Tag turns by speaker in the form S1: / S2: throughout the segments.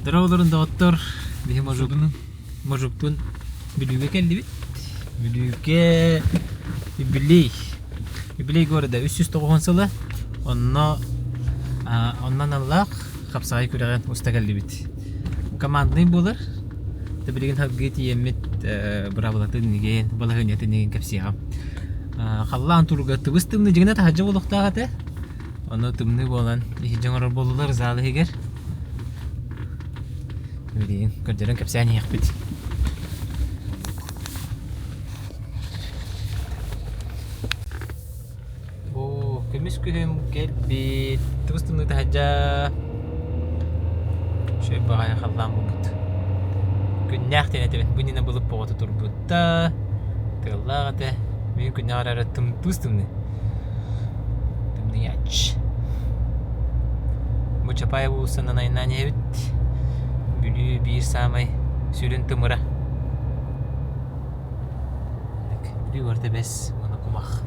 S1: Дорооболорун доҕоттор, биһи мужуктун Бүлүүгэ кэллибит. Бүлүүгэ юбилей. Юбилей города 390 сыла. Онно онно аналлаах хапсаҕай күрэҕин уста кэллибит. Командный буолар. Билигин салгыы тиийэммит быраабылатын игин, балаһыанньатын игин кэпсиэҕим. Халлаан туруга тыбыс-тымныы дьиҥинэ таһырдьа буолуохтаах этэ. Ону тымныы буолан иһирдьэ оҥорор буоллулар зал иһигэр. Билигин көрдөрөн кэпсээн иһиэхпит. Бу көмүс күһүм кэлбит. Тыбыс тымныы таһырдьа үчүгэй баҕайы халлаан буолбут. Күннээх диэн этэбин. Бу иннинэ былыт боҕото турбута. Тыаллаах этэ. Мин күннээх эрэ тымтыыс тымныы. Тымныйач. Бу Чапаев уулуссанан айаннаан иһэбит. Бүлүү биир саамай сүрүн тымыра. Бүлүү барыта бэс уонна кумах.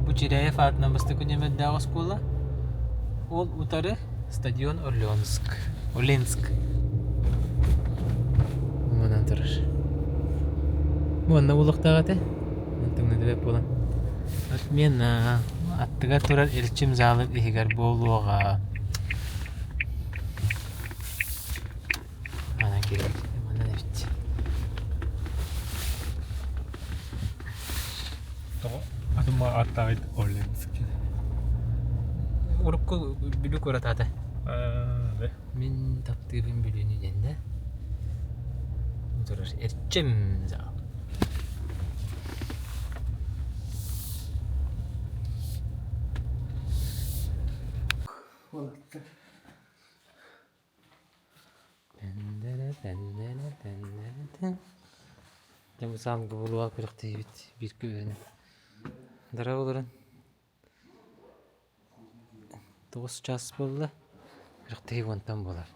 S1: Бу Чиряев аатынан бастакы нүөмэрдээх оскуола. Ол утары стадион Орленск. Оленск. Манан турар. Уонна буолуохтаах этэ. Тымныытыгар буолан. Отмена. Аттыгар турар Эрчим заалын иһигэр буолуоҕа. Манан киирбит. Манан эбит.
S2: Тоҕо атыма ааттааҕый Оленский?
S1: Урукку Бүлүү куорат аата.
S2: Аа,
S1: Мин таптыыбын Бүлүүнү диэн да. Турар Эрчим зал. Дьэ бу саамга буолуоҕа күрэхтэһиибит биир күһүнэ. Дорооболорун. 9 час буолла. Күрэхтэһии уонтан буолар.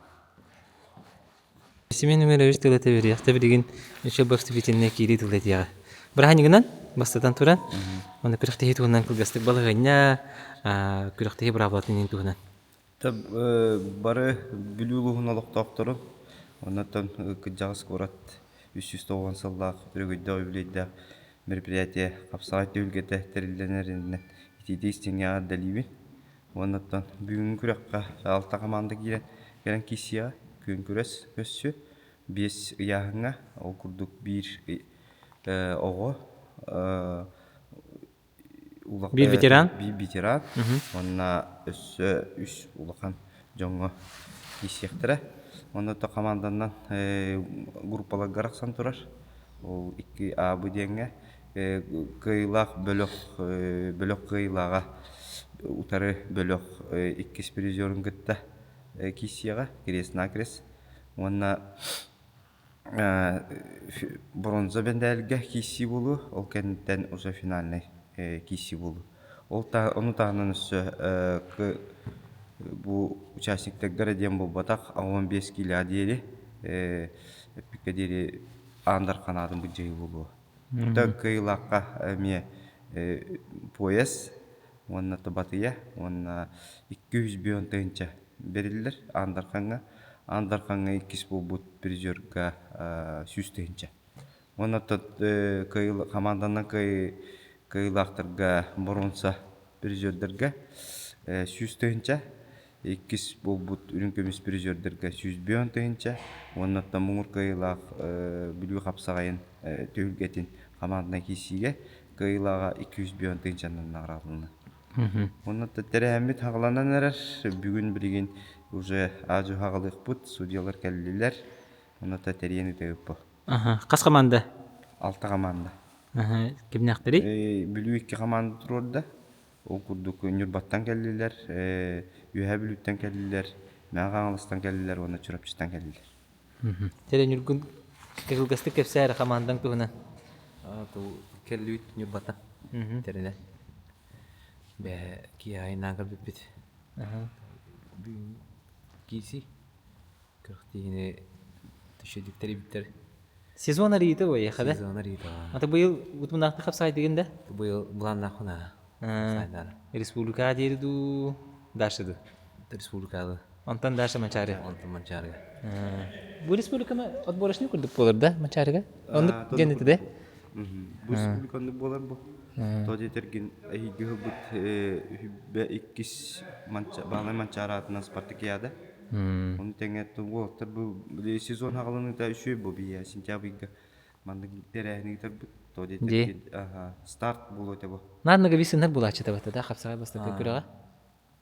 S1: Семен Егорович тыл этэ биэриэхтэ билигин еще вступительнай киирии тыл этиэҕэ. Бырааһынньыгынан бастатан туран, уонна күрэхтэһии туһунан кылгастык балаһыанньа, күрэхтэһии быраабылатын иһин туһунан.
S3: Бары Бүлүү улууһун олохтоохторун, оннуттан кырдьаҕас куорат 390 сыллаах өрөгөйдөөх үбүлүөйдээх мероприятие хапсаҕай түһүлгэтэ тэриллэн эрэринэн итиитик истиҥҥэ эҕэрдэлиибин. Уоннаттан бүгүҥҥү күрэххэ алта хамаанда киирэн кэлэн киирсиэҕэ. Күөн күрэс көссүө биэс ыйааһыҥҥа, ол курдук биир оҕо
S1: Биир ветеран?
S3: Биир ветеран уонна өссө үс улахан дьоҥҥо киирсиэхтэрэ. Онно то хамаанданан группаларга арахсан турар. Ол икки АБ диэҥҥэ кыайыылаах бөлөх бөлөх кыайыылааҕа утары бөлөх иккис призерун кытта киирсиэҕэ крест-накрест уонна Бронза бэндээлгэ киирсии буолуо, ол кэнниттэн уже финальнай киирсии буолуо. Ол ону таһынан өссө бу участниктарга эрэ диэн буолбатах, 15 киилэҕэ диэри эппиккэ диэри Аан Дархан аатын былдьаһыы буолуо. Кыайыылаахха эмиэ пояс уонна батыйа уонна 200 тыһыынча бэриллэр Аан Дархаҥҥа. Аан Дархаҥҥа иккис буолбут призерга 100 тыһыынча. Уонна хамаанданан кыайыылаахтарга боруонса призердэргэ 100 тыһыынча, иккис буолбут үрүҥ көмүс призердэргэ 150 тыһыынча уонна муҥур кыайыылаах Бүлүү хапсаҕайын түһүлгэтин хамаанданан киирсиигэ кыайыылааҕа 250 тыһыынчанан наҕараадаланна. Уонна тэрээһиммит хаҕыланан эрэр. Бүгүн билигин уже аадьу хаҕылыахпыт, судьялар кэллилэр. Онно тэрийэн ыытыахпыт.
S1: Хас команда?
S3: Алта команда.
S1: Кимнээхтэрий?
S3: Бүлүү икки команда туруорда. Ол курдук Ньурбаттан кэллилэр, Үөһээ Бүлүүттэн кэллилэр, Мэҥэ Хаҥаластан кэллилэр уонна Чурапчыттан кэллилэр.
S1: Чэ, Ньургун, кылгастык кэпсээ эрэ хамаандаҥ туһунан.
S4: Кэллибит Ньурбаттан тэринэн. Бээ киэһэ айаннаан көрбүппүт. Бүгүн киирсии. Күрэхтэһиини түшүдүктэр ибиттэр.
S1: Сезон арыйыта буойаха да?
S4: Сезон арыйыта.
S1: Ата быйыл утумнаахтык хапсаайдыгын да?
S4: Быйыл былааннаах хуна. Хапсаайдаар.
S1: Республикаҕа диэри дуу, дальше дуу?
S4: Республикаҕа.
S1: Онтон дальше Манчаары.
S4: Онтон Манчаарыга.
S1: Бу республиканы отборочный курдук буолар да Манчаарыга? Оннук диэн этэ да?
S3: Бу республика оннук буолар бу. То диэтэргин эһиги ылбыт үһүбэ иккис Баалай Манчаары аатынан спартакиада. Ону тэҥэ уолаттар бу сезон хаҕаланыыта үчүгэй бу биһиэхэ сентябрьга маннык тэрээһини ыытарбыт. То диэтэргин старт буолуо этэ бу.
S1: Наадныга бисыннар булааччыта бата да хапсаҕай бастакы күрэҕэ.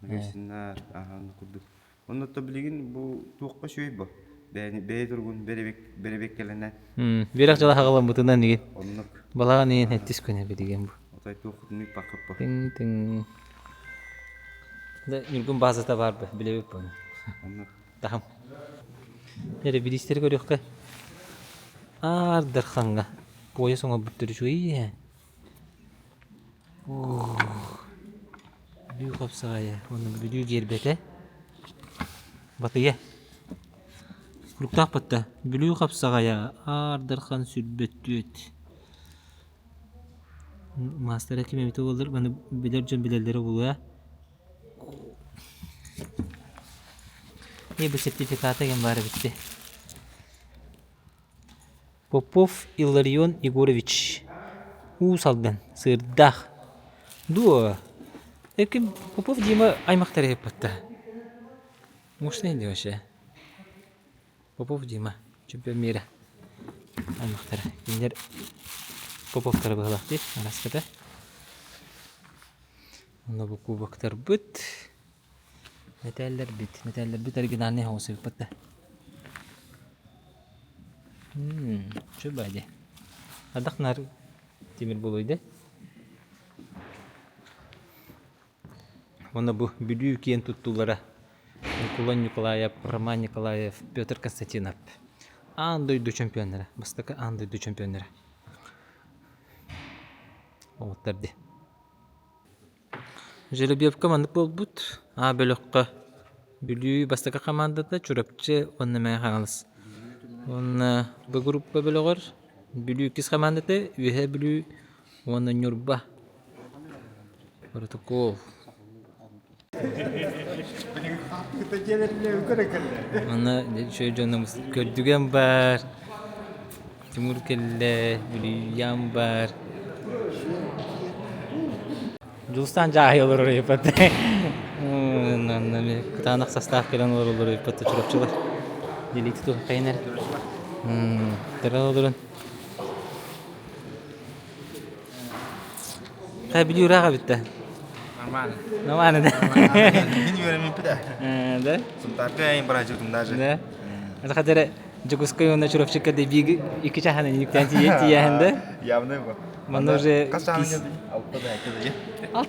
S3: Бисыннар аха курдук. Онно то билигин бу туохха үчүгэй бу. Бэйэни бэйэ туругун бэрэбиэккэлэнэн.
S1: Үөрэх дьыла хаҕаламмытынан игин.
S3: Оннук.
S1: Балаҕан иин эттис күнэ билигин бу.
S3: Отой туоххутун ыыппаккыт бу.
S1: Тыҥ-тыҥ. Да Ньургун базата баар бы, билэбит буну.
S3: Оннук.
S1: Таһым. Эрэ билиистэри көрүөххэ. Аар Дархаҥҥа пояс оҥорбуттар үчүгэй Бүлүү хапсаҕайа уонна Бүлүү гиэрбэтэ Батыйа Куруктаах батта Бүлүү хапсаҕайа Аар Дархан сүрбэттүөт Маастара ким эбитэ буоллар маны билэр дьон билэллэрэ буолуо Ээ бу сертификата ким баар эбит дии Попов Илларион Егорович Уус Алдан Сыырдаах Дуо Эркин Попов Дима аймахтара ыыппатта Мощный дии вообще Попов Дима чемпион мира аймахтара кинилэр Поповтара быһалаах дии араската Онно бу кубоктарбыт мэтээллэрбит мэтээллэрбит оригинальный оҥосуйбуппут да Үчүгэй дии. Ардах наар тимир буолуой да? Уонна бу Бүлүү киэн туттуулара Ньукулай Ньукулаев, Роман Николаев, Петр Константинов аан дойду чемпионнара, бастакы аан дойду чемпионнара. Уолаттар дии. Жеребьевка маннык буолбут: А бөлөххө Бүлүү бастакы хамаандата Чурапчы уонна Мэҥэ Хаҥалас. Уонна Б группа бөлөҕөр Бүлүү иккис хамаандата Үөһээ Бүлүү уонна Ньурба. Протокол. Манна үчүгэй дьоно көрдүгэн баар, Тимур кэллэ, Бүлүйээн баар. Дьулустаан дьааһый олорор ыйыппат. Кытаанах састаах кэлэн олороллор ыйыппат чурапчылар. Делити туһахайын эрэ. Тара олорон. Хай Бүлүү ыраах эбит да.
S5: Нормально.
S1: Нормально да?
S5: Мин үөрэммиппит
S1: ээ. Да?
S5: Сунтаарга эйин бараачыбытым даже.
S1: Да? Это хотя Дьокуускай уонна Чурапчыкка да биир икки чаһынан иниктээн тиийэһин да?
S5: Явно бу.
S1: Манна уже
S5: Хас чаһынан келди? Алта да, это да.
S1: Алт.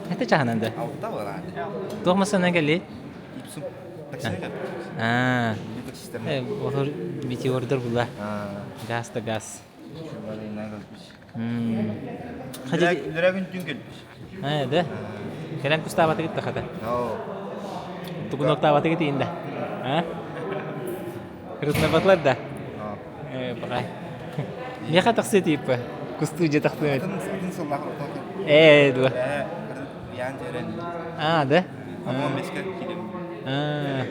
S1: Это чаһынан да.
S5: Алта была.
S1: Туох массанан кэлли?
S5: Ипсум. Таксига кэлли.
S1: Аа.
S5: Таксистер.
S1: Олор метеордар була. Газ да газ.
S5: Үлэрэ күн түн кэлбит.
S1: Ээ, да? Кэлэн кустаабатыгыт да хата. Тугуноктаабатыгыт иин да? А? Рытнабатлар да? Ээ, баҕай. Миэхэ тахсыы тииппэ. Кустуу дьэ тахсыы.
S5: Атын сыллаах
S1: Ээ, дуо.
S5: Ян терен.
S1: Аа, да?
S5: Амон беске кирем.
S1: Аа.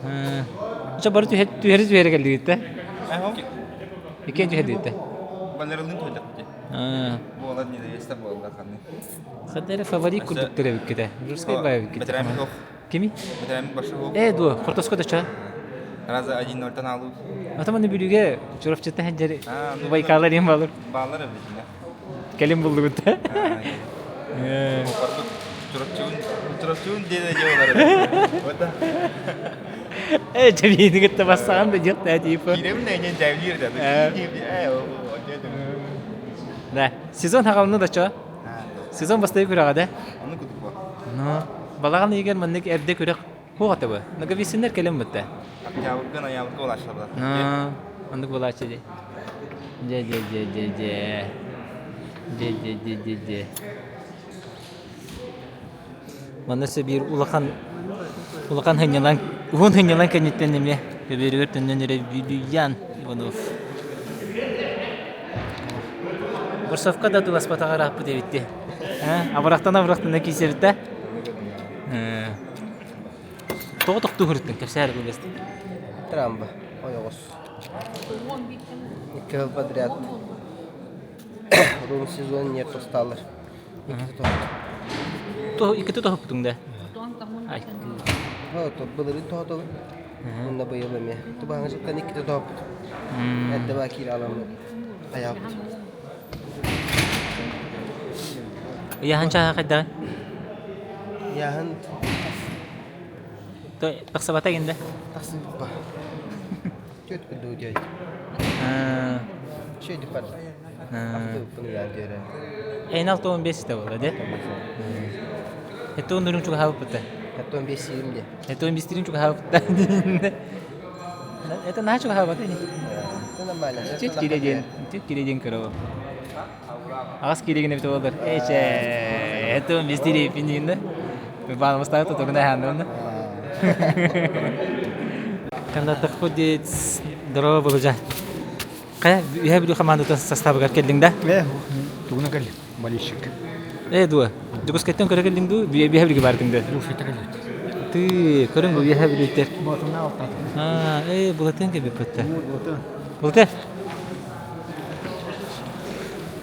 S1: Аа. Ча бары түһэри түһэри кэллигит да? Иккиэн түһэрдигит да?
S5: Балералын түһэрдик. Буолар недовеста буолла ханны.
S1: Хадары фаворит курдуктар эбикките. Русский бай эбикките.
S5: Бетерами хох.
S1: Кими?
S5: Бетерами башы хох.
S1: Э, дуо, Хортоско да ча.
S5: Раза 1-0-тан алуу.
S1: Атаманы бүлүүгэ Чурапчыта ханжары Байкалар им балыр.
S5: Баалар эбитинэ.
S1: Кэлин буллугут да.
S5: Чурапчыбын Чурапчыбын диэн дьэ олар.
S1: Э, чэбиини кытта бассаҕан да дьиэт да типа.
S5: Киирэбин да инен дьэбилиир да.
S1: Да, сезон хаҕалны да чо. Сезон бастайы күрэҕэ да.
S5: Ону кутук бу.
S1: Ну, балаҕан ыйыгар маннык эрдэ күрэх хуох ата бу. Ноговицыннар кэлэн бутта.
S5: Октябрьга, ноябрьга булааччылар.
S1: Ну, оннук булааччы дии. Дьэ, дьэ, дьэ, дьэ, дьэ. Дьэ, дьэ, дьэ, дьэ, дьэ. Манна өссө биир улахан Улахан сынньалаҥ, уһун сынньалаҥ кэнниттэн эмиэ көбүөрүгэр төннөн эрэр Бүлүйян Иванов. Борсовка да туласпатаҕа ырааппыт эбит дии. Абырахтана-абырахтана киирсэбит да. Тоҕо тохтуу сырыттыҥ? Кэпсээ эрэ кылгастык.
S5: Трамба, ойоҕос. Икки сыл подряд Рум сезон не тосталар. Иккитэ тоһут.
S1: Иккитэ тоһуппутуҥ да?
S5: Былырыын тоһотобун. Уонна быйыл эмиэ. Тубаһаҥа сыттан иккитэ тоһуппут. Эрдэ баа киирэ аламмыт. Айаабыт.
S1: Ыйааһын чааһа хайдаҕый?
S5: Ыйааһын
S1: Тахсыбата гинде?
S5: Тахсыбыппа. Түөрт курдук диэт. Шөйдүк барда. Ахтыбыппын ыйаан диэрэ.
S1: Эйин 65 ситэ буолла де. Это он дурун чугаһаабыппыта.
S5: Это он бес сиирим де.
S1: Это он бестирин чугаһаабыппыта. Это наһаа чугаһаабата ини.
S5: Это нормально.
S1: Түт кире диэн, түт кире диэн көрөбүн. Аҕас кииригин эбит буолар. Эчэ, это он бестири пиннигин да. Баанымыстаах тутугуна хааннын. Когда доходит здорово было Хайа, үһэ Бүлүү хамаандатын састаабыгар кэллиҥ да?
S6: Ээ, тугуна кэллим, болельщик.
S1: Ээ, дуо? Дьокуускайтан көрө кэллиҥ дуу, Үөһэ Бүлүүгэ бардыҥ да?
S6: Дьокуускайта кэллибит.
S1: Тыы, көрүҥ бу Үөһэ Бүлүүттэр.
S6: Болотунна алтаатым.
S1: Аа, ээ, Булатын кэлбиппит.
S6: Булатын.
S1: Булаты.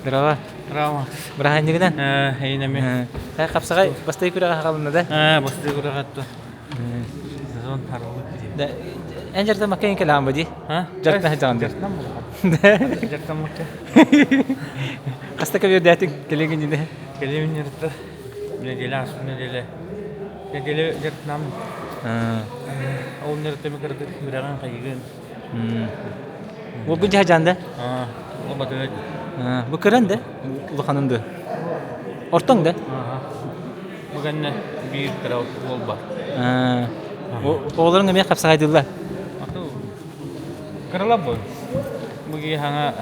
S1: Здорово.
S2: Здорово.
S1: Бырааһынньыгынан?
S2: Ээ, эйин эми.
S1: Э, хапсаҕай бастакы күрэҕэ хаалынна да?
S2: Ээ, бастакы күрэҕэ сезон харыллык
S1: Да, эн дьартан маккайын кэлэҕин бу дии?
S2: А?
S1: Дьартан сылдьаҕын дии.
S2: Дьартан булаҕын. Дьартан
S1: Хаста көбүөрдээтиҥ кэлиҥ иннинэ?
S2: Кэлиҥ иннинэ нэдиэлэ ааспыт нэдиэлэ. Нэдиэлэ дьартанам. Ол нэртэми кырдык үрэҕин хайыгын.
S1: Уолгун дьаһажаан да?
S2: Аа, ол батыга.
S1: Бу кыран да? Улаханын да? Ортоҥ да?
S2: Бу кэннэ биир кыра уол бар.
S1: Оҕолоруҥ эмиэ хапсаҕайдыыллар?
S2: Кыралар бу. Бу киһи хаҥа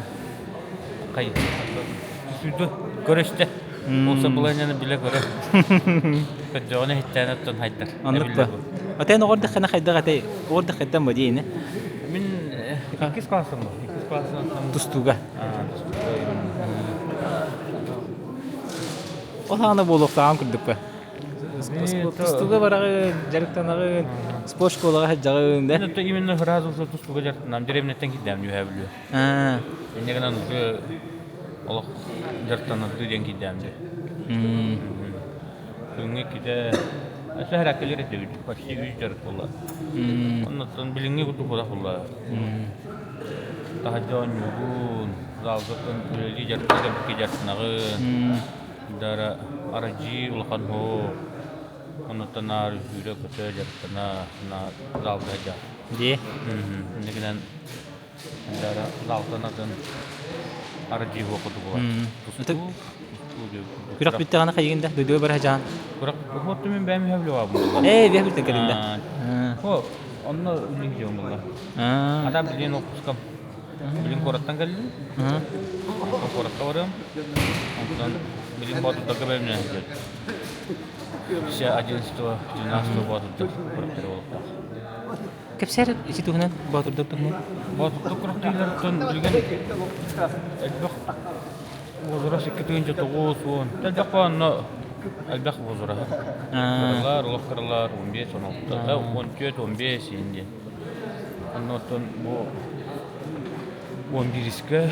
S2: хай түсүрдү көрүстэ. Ол былаанньаны билэ көрө. Көрдөҕүнэ иһиттээн оттон хайдар.
S1: Оннук ба. Отен оҕордаххына хайдах этэй? Оҕордаххыттан бу диэни.
S2: Мин иккис классым бу. Иккис классым.
S1: Тустууга. Ол саҕана буолуохтааҕын курдук ба. Тустууга бараҕын, дьарыктанаҕын, спорт школаҕа сылдьаҕын да.
S2: Это именно сразу же тустууга дьарыктанам. Деревняттан киирдэм үөһээ Бүлүү. Инньэ гынан уже олох дьарыктанардыы диэн киирдэм дии. Күҥҥэ иккитэ өссө хэрээккэлэр этибит. Почти үс дьарык буолла. Оннуттан билиҥҥи курдук буолар буолла. Таһырдьа оонньуугун, залга үлэлии дьарыктыы дьарыктанаҕын. Дара арадьыы улахан һоо, онуттан наар сүүрэ-көтө дьарыктана, наар залга сылдьар.
S1: Дии.
S2: Инникинэн дара залтан атын арадьыы һуох курдук буолар. Тустуу, тустуу диye
S1: Күрэх бүттэҕинэ хайыгын да, дойдуга бара сылдьаҕын?
S2: Күрэх вот мин бэйэм үһэ билэбин.
S1: Ээ, биһэ билтэн кэлин да.
S2: Хо, онно үлүн дьон буолла. Ата билин отпускам. Билин куораттан кэллим. Куоракка барыам. Онтон билин Боотурдарга бэлэмнэнэ сылдьабыт. Все 11 12 Боотурдар күрэхтэрэ буолуохтаах.
S1: Кэпсээр ити туһунан, Боотурдар туһунан.
S2: Боотурдар күрэхтэһиилэриттэн билигин элбэх возраст 2 9 10. Элбэх онно элбэх возраһа. Кыралар, олох кыралар 15, 16, 14, 15 инди. Оннуттан бу 11-искэ,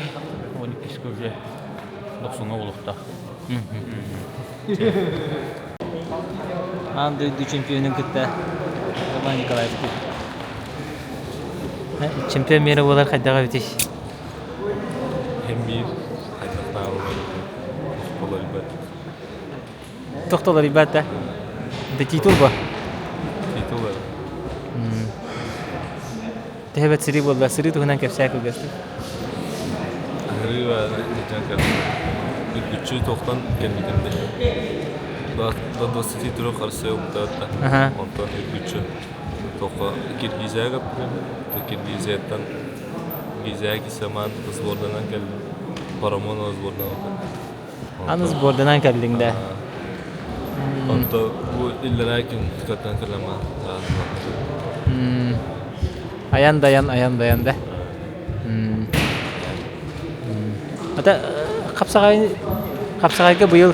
S2: 12-искэ уже дохсуҥҥа буолуохтаах.
S1: Аан дойду чемпионун кытта Роман Николаев Чемпион мира буолар хайдаҕа эбитий?
S7: Эмиир хайдахтааҕы тохтолорбат.
S1: Тохтолорбат да? Да титул ба?
S7: Титул
S1: Төһөбөт сырыы буолла? Сырыы туһунан кэпсээ кылгастык.
S7: Сырыы дьон үргүччү тохтон кэлбитим де. До 23 харсыя умтаатта. Онтон үргүччү тоққа Киргизияга Киргизияттан Киргизияга кисаман сборданан кэллим. Парамонова сборданан.
S1: Аны сборданан кэллиҥ да?
S7: Онто бу иллэрээ күн көтөн кэлэн
S1: Аян дайан, аян дайан да. Ата хапсаҕай хапсаҕайга быйыл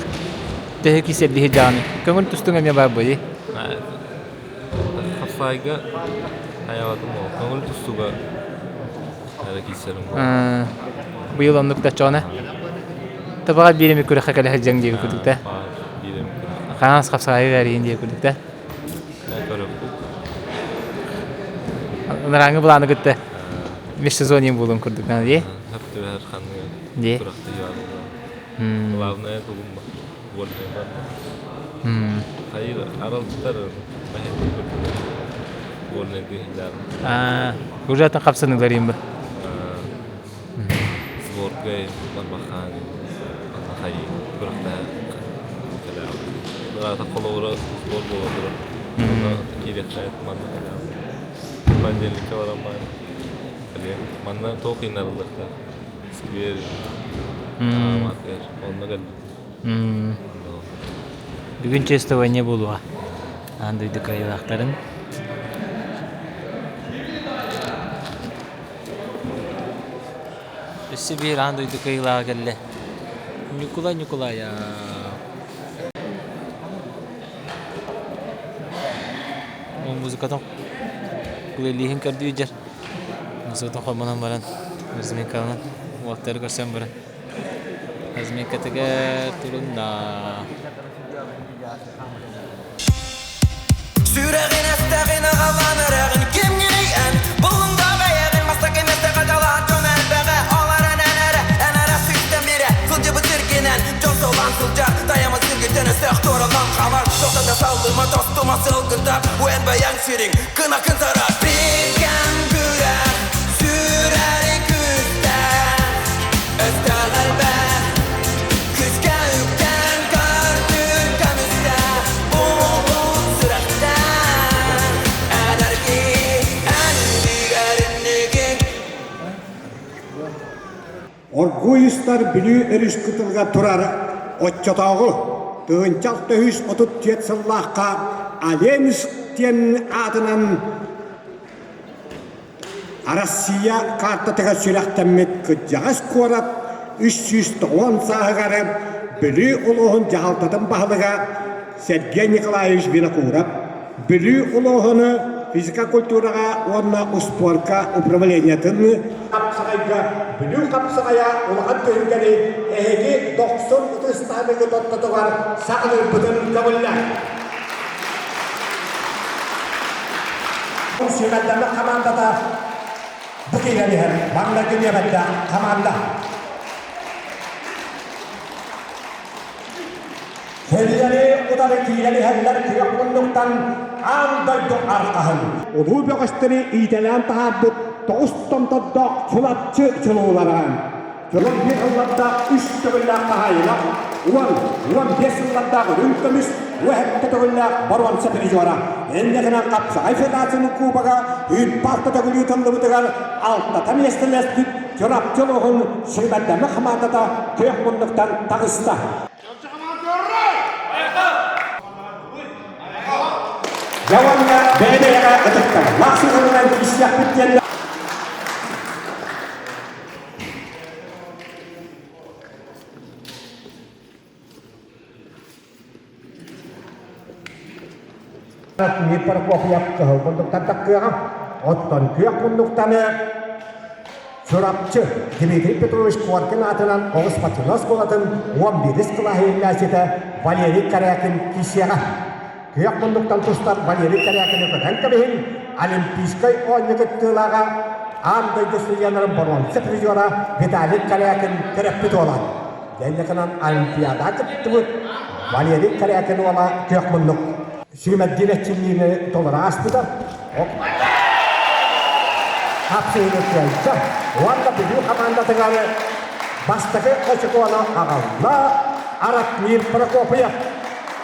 S1: төһө киисэрдиһи дьаҕаны. Көҥүл тустуҥ эмиэ баар буолуй.
S7: Хапсаҕайга хайаабатым ол. Көҥүл тустууга эрэ киирсэрим
S1: Быйыл оннук да чоона. Табаҕа биир эмит күрэххэ кэлэ сылдьаҥ диэби курдук да.
S7: Биир эмит күрэххэ.
S1: Хаҥас хапсаҕайга эрийин диэби курдук да.
S7: Көрөппүт.
S1: Ынарааҥы былааны кытта межсезонье буолуон курдук дии.
S7: Хөп түбэһэр ханнык
S1: Дии.
S7: күрэхтэһии баар Главное тугум вольный бар. Хайыр аралдьытар вольный дыһылар.
S1: Аа, уже атын хапсаныылар им бу.
S7: Сборгай барбахан хайы күрэхтэһэ кэлээ. Ата холобура сбор буола турар. Онно киириэхтээх манна кэлээ. Понедельникка баран баар. Манна туох инарыллыахтаах. Сквер онно кэлбит.
S1: Бүгүн чествование буолуоҕа. Аан дойду кыайыылаахтарын. Өссө биир аан дойду кыайыылааҕа кэллэ. Ньукулай Ньукулаев. Ол музыкатын плейлиһин көрдүү дьэр. Музыкатын холбонон баран, разминкаланан, уолаттары көрсөн баран разминкатыгар турунна.
S8: Сүрэҕин эстэҕин аҕалан эрэҕин Кимҥиний эн булуҥда бэйэҕин Бастакы миэстэҕэ талаан дьон элбэҕэ Ол эрэн эн эрэ эн эрэ сүүстэн биирэ Сылдьыбыт сиргинэн дьон солаан сылдьар Тайаммыт сиргиттэн өстөөх туоралан хаалар Тоқтан да саллыма тостума сылгынтап Уэн бэйэҥ сириҥ кынакын сарар Биир кэм күрэх сүрэри күүстээх Өстөөх элбэх Күскэ үктэн көрдүр көмүстэ Буолбут сүрэхтэн Энергии эннигэр иннигин
S9: Оргууй ыстар Бүлүү өрүс кытылыгар турар оччотооҕу 1634 сыллаахха Оленинск диэн аатынан Россия каартатыгар сүрэхтэммит кырдьаҕас куорат 390 сааһыгар Бүлүү улууһун дьаһалтатын баһылыга Сергей Николаевич Винокуров Бүлүү улууһун физика культураҕа уонна успуорка управлениетын хапсаҕайга Бүлүү хапсаҕайа улахан түһүлгэни эһиги дохсун ытыс таһыныгыт ортотугар саҕалыырбытын көҥүллээх. Сүүмэрдэммит хамаандата бу киирэн иһэр маҥнайгы нүөмэрдээх хамаанда. Сэллэри утары киирэн иһэллэр күөх муннуктан аан дойду арҕаһын. Улуу бөҕөстөрү иитэлээн таһаарбыт тоҕус томтордоох Чулаччы чулуулара. Дьолон биир сыллардаах үс төгүллээх хаһаайына, 10-15 сыллардаах үрүҥ көмүс, уэһэттэ төгүллээх боруонса призера. Инньэ хапсаҕай федерацияның кубога үүт-палта төгүл ыытыллыбытыгар алтата миэстэлэспит Чурапчы улууһун сүүмэрдэммит хамаандата күөх муннуктан таҕыста. Дьэ уонна бэйэ-бэйэҕэ ытыктабыллаах сыһыанынан киирсиэхпит диэн Мир Прокопьев кыһыл муннуктан таххыаҕа, оттон күөх муннуктаны Чурапчы Дмитрий Петрович Коркин аатынан оҕус спортивнай оскуолатын 11 кылааһы гимназията Валерий Корякин киирсиэҕэ. Күөх муннуктан тустар Валерий Корякины көтөн кэбиһин Олимпийскай оонньуу кыттыылааҕа аан дойду судьуйаларын боруонса призера Виталий Корякин төрөппүт уола. Дэннэкинэн Олимпиада кыттыбыт Валерий Корякин уола күөх муннук сүүмэрдиир эрчиллиини толоро ааспыта. Хапсыһыыны кыайда уонна Бүлүү хамаандатыгар бастакы очукуону аҕалла Аратмир Прокопьев.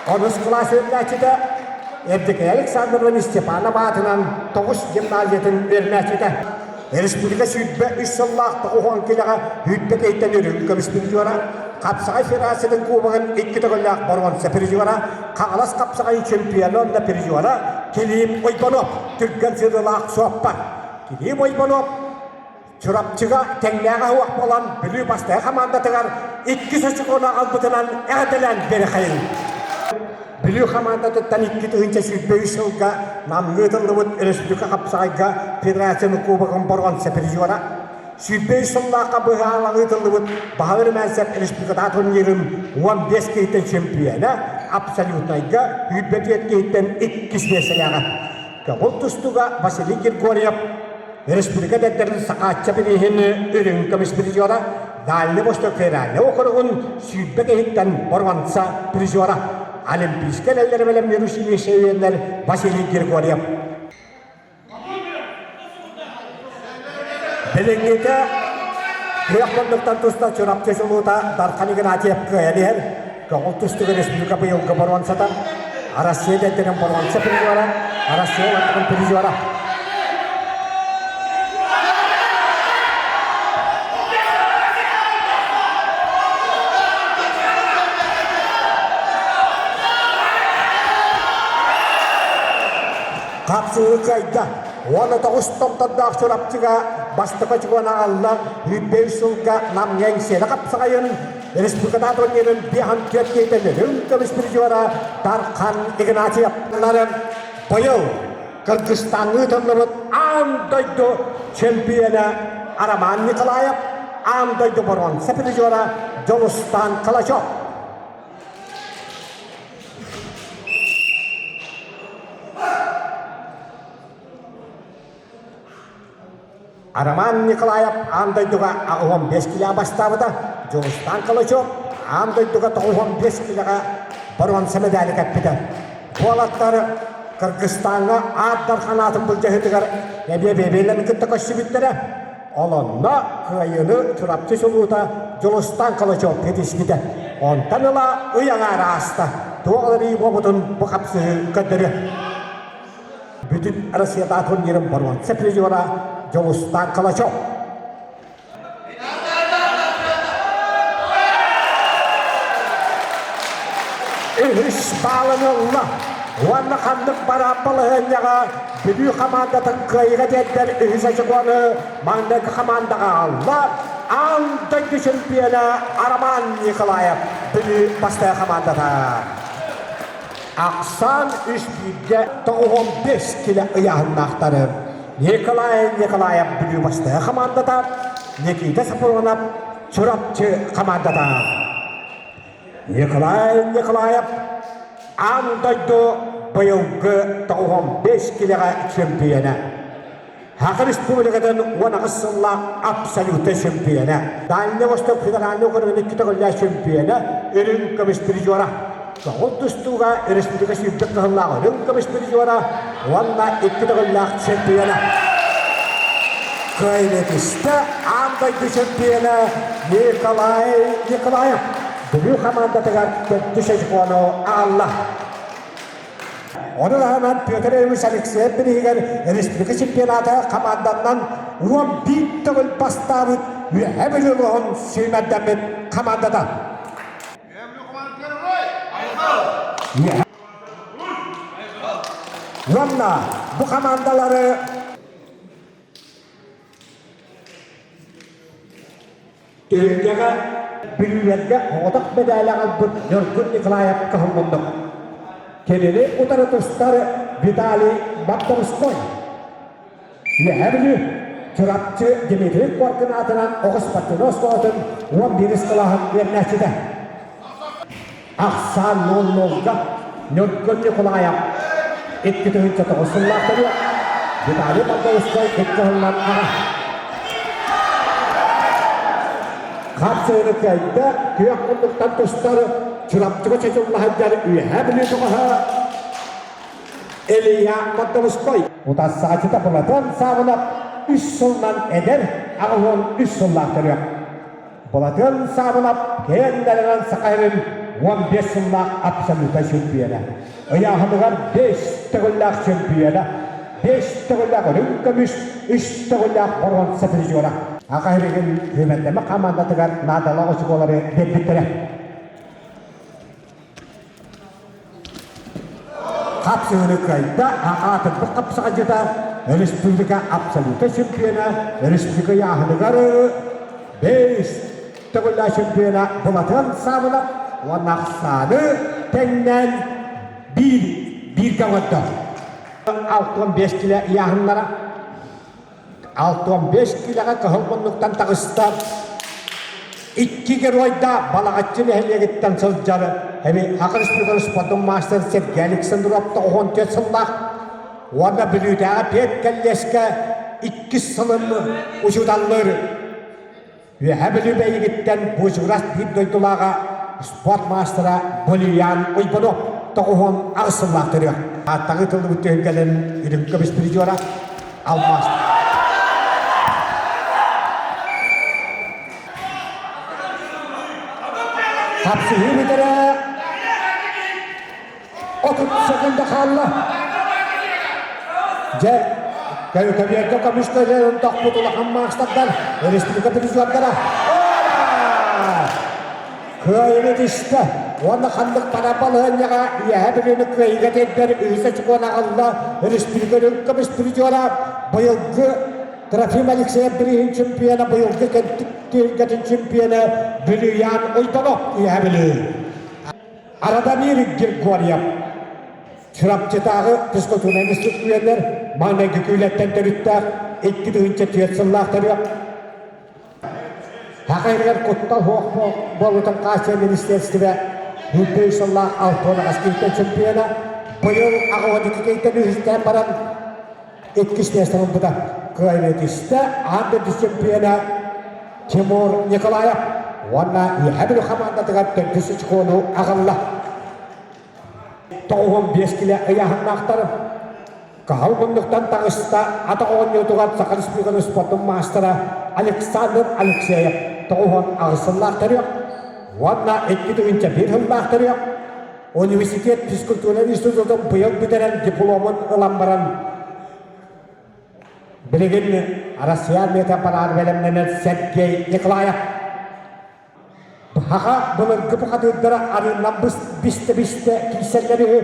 S9: Онус кылаас үөрэнээччитэ Евдокия Александровна Степанова аатынан тоҕус гимназиятын үөрэнээччитэ. Республика 23 сыллаах тоҕус килэҕэ үүппэ киһиттэн үрүҥ көмүс призера. Хапсаҕай Федерациятын Кубогын икки төгүллээх боруонса призера, Хаҥалас хапсаҕайын чемпиона уонна призера Килиим Ойбонов, түргэн сырыылаах суоппар. Килиим Ойбонов Чурапчыга тэҥнээх аһуох буолан Бүлүү бастакы хамаандатыгар иккис очукуону аҕалбытынан эҕэрдэлээн биэрэхэйин. Бүлүү хамаандатыттан 2023 сылга Намҥа ыытыллыбыт республика хапсаҕайга Федерацияны Кубогын боруонса призера, 23 сыллаахха быһаалаҥ ыытыллыбыт Баһылай Румянцев республикатааҕы турнирын 15 киһиттэн чемпиона, абсолютнайга 24 киһиттэн иккис миэстэлээҕэ. Көҥүл тустууга Василий Григорьев республика эдэрдэрин Сахаачча бирииһин үрүҥ көмүс призера, Дальний Восток федеральнай округун 20 киһиттэн боруонса призера, Олимпийскай эрэллэри бэлэмниир училище үөрэнэр Василий Григорьев. Билиҥҥитэ күөх муннуктан туста Чурапчы чулуута Дархан Игнатьев кыайан иһэр. Көҥүл тустууга республика быйылгы боруонсата, Россия дэддэрин боруонса призера, Россия улахан призера. Хапсыһыы кыайда. 19 томтордоох Чурапчыга бастакы очукуону аҕалла 105 сылга Намҥа Эҥсиэли хапсаҕайын республикатааҕы турнирын 54 киһитэ Нөрүҥ көмүс призера Дархан Игнатьев быйыл Кыргызстаҥҥа ыытыллыбыт аан дойду чемпиона Роман Николаев, аан дойду боруонса призера Дьулустан Калачев. Роман Николаев аан дойдуга 85 килэ бастаабыта, Дьулустан Калачев аан дойдуга 95 килэҕэ боруонса медали кэппитэ. Уолаттар Кыргызстаҥҥа аат дархан аатын былдьаһыытыгар эбиэ бэйэлэрин кытта көрсүбүттэрэ. Олонно кыайыыны Чурапчы чулуута Дьулустан Калачев ситиспитэ. Онтон ыла ый аҥаара ааста. Туох уларыйыы буолбутун бу хапсыһыы көрдөрүө. Бүтүн Россиятааҕы турнирын боруонса призера Дьулустан Калачев. Үһүс баалын ылла уонна ханнык бараан балаһыанньаҕа Бүлүү хамаандатын кыайыыга тиэрдэр үһүс очукуону маҥнайгы хамаандаҕа аҕалла аан дойду чемпиона Роман Николаев Бүлүү бастакы хамаандата. Ахсаан үс бииргэ 95 килэ ыйааһыннаахтары Николай Николаев Бүлүү бастакы хамаандата, Никита Сапронов Чурапчы хамаандата. Николай Николаев аан дойду быйылгы 95 килэҕэ чемпиона. Саха Республикатын 18 сыллаах абсолютнай чемпиона. Дальний Восток федеральный округун икки төгүллээх чемпиона, үрүҥ көмүс призера. Көҕүл тустууга республика сүүрбэ кыһыллаах үрүҥ көмүс призера уонна икки төгүллээх чемпиона. Кыайыытыста аан дойду чемпиона Николай Николаев Бүлүү хамаандатыгар төрдүс очкону аҕалла. Ону таһынан Петр Ильич Алексеев бирииһигэр республика чемпионата хамаанданан 11 төгүл бастаабыт Үөһээ Бүлүү улууһун сүүмэрдэммит хамаандата. Уонна бу хамаандалары Түһүлгэҕэ Бүлүүлэргэ оҕотох мэдээлэ аҕалбыт Ньургун Николаев кыһыллыннык. Кинини утары тустар Виталий Бартовской. Үөһээ Бүлүү, Чурапчы Дмитрий Коркин аатынан оҕо спортивнай оскуолатын 11 кылааһын үөрэнээччитэ. Ахсаан нуол-нуолга Ньургун Николаев 2009 сыллаах төрүө Виталий Мордовской икки сылынан аҕа. Хапсыыны кыайда, күөх муннуктан тустар Чурапчыга чочулла сылдьар Үөһээ Бүлүү тоҕоһо Илья Мордовской. Утарсааччыта Платон Саввинов үс сылынан эдэр, 83 сыллаах төрүөх. Былатыан Саабынап киэҥ нэлэмэн Саха сирин 15 сыллаах абсолютнай чемпиона. Ыйааһыныгар 5 төгүллээх чемпиона, 5 төгүллээх үрүҥ көмүс, 3 төгүллээх боруонса призера. Аҕа иһигин Үмэрдэмэ хамаандатыгар наадалаах очукуолары биэрбиттэрэ. Хапсыһыыны кыайда, аатырбыт хапсаҕайдьыта, республика абсолютнай чемпиона, республика ыйааһыныгар бэйс төгүллээх чемпиона Былатыан Саабынап уонна ахсааны тэҥнээн биир бииргэ оҥордо. 65 килэ ыйааһыннара 65 киилэҕэ кыһыл муннуктан таҕыста. Икки геройда Балаҕаччы нэһилиэгиттэн сылдьар эми Саха Республикатын спордун маастар Сергей Александров 94 сыллаах уонна Бүлүүтээҕи Пет кэллиэскэ иккис сылын учууталлыыр Үөһээ Бүлүү бэйигиттэн Бучугурас биир дойдулааҕа спорт маастара Булиян Уйбанов 98 сыллаах төрүөх. Ааттаҕы тыллыбыт түһүлгэлэрин үрүҥ көмүс призера Алмаас. Хапсыһыы бүтэрэ 30 секунда хаалла. Дьэ, көбүөргэ көмүс көбүөрүн тохпут улахан маастардар, республика призердара. Кыайыыны түстэ уонна ханнык бара балаһыанньаҕа Үөһээ Бүлүүнү кыайыыга тиэрдэр үһүс очукуон аҕалла республика көмүс призера быйылгы Трофим Алексеев бирииһин чемпиона быйылгы Кэнтик түһүлгэтин чемпиона Бүлүйээн Уйбанов Үөһээ Бүлүү. Арадамир Григорьев Чурапчытааҕы физкультурнай институт маҥнайгы күүлэттэн төрүттээх 2004 сыллаах төрүөх Саха иһигэр куттал суох буолуутун хааччыйар министиэристибэ үрдүк сыллаах Алтон Аскинтан чемпиона быйыл аҕа иккитэ үһүстээн баран иккис миэстэ ылбыта. Кыайыы түстэ аан дойду чемпиона Тимур Николаев уонна Үөһээ Бүлүү хамаандатыгар төрдүс очкону аҕалла. 95 килэ ыйааһыннаахтар Кыһыл муннуктан таҕыста атах оонньуутугар Саха Республикатын спордун маастара Александр Алексеев 98 сыллаах төрүөх уонна 2001 сыллаах төрүөх университет физкультурнай институтун быйыл бүтэрэн дипломун ылан баран билигин Россия армията бараары бэлэмнэнэр Сергей Николаев Саха былыргы бухатыырдара арыыннан бистэ-бистэ киирсэллэр үһү.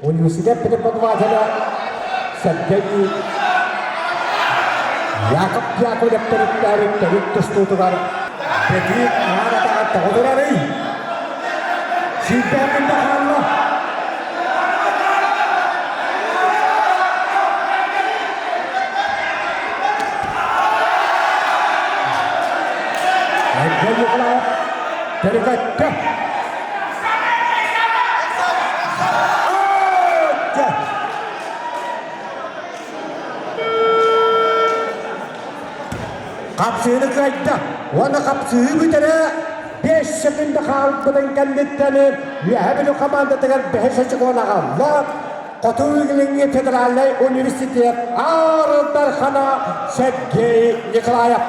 S9: Университет преподавателэ Сергей Яков Яковлев төрүттээбит төрүт тустуутугар бэтиик аҥаар атаҕа тоҕо турарый? Сүүрбэһэ күндэ хаалла. Айгыл Николаев төрүкөттө. Хапсыыны кыайда уонна хапсыһыы бүтэрэ 5 секунда хаалбытын кэнниттэн Үөһээ Бүлүү хамаандатыгар бэһис очукуон аҕалла. Хоту Илиҥҥи федеральнай университет Аар Дархана Сергей Николаев.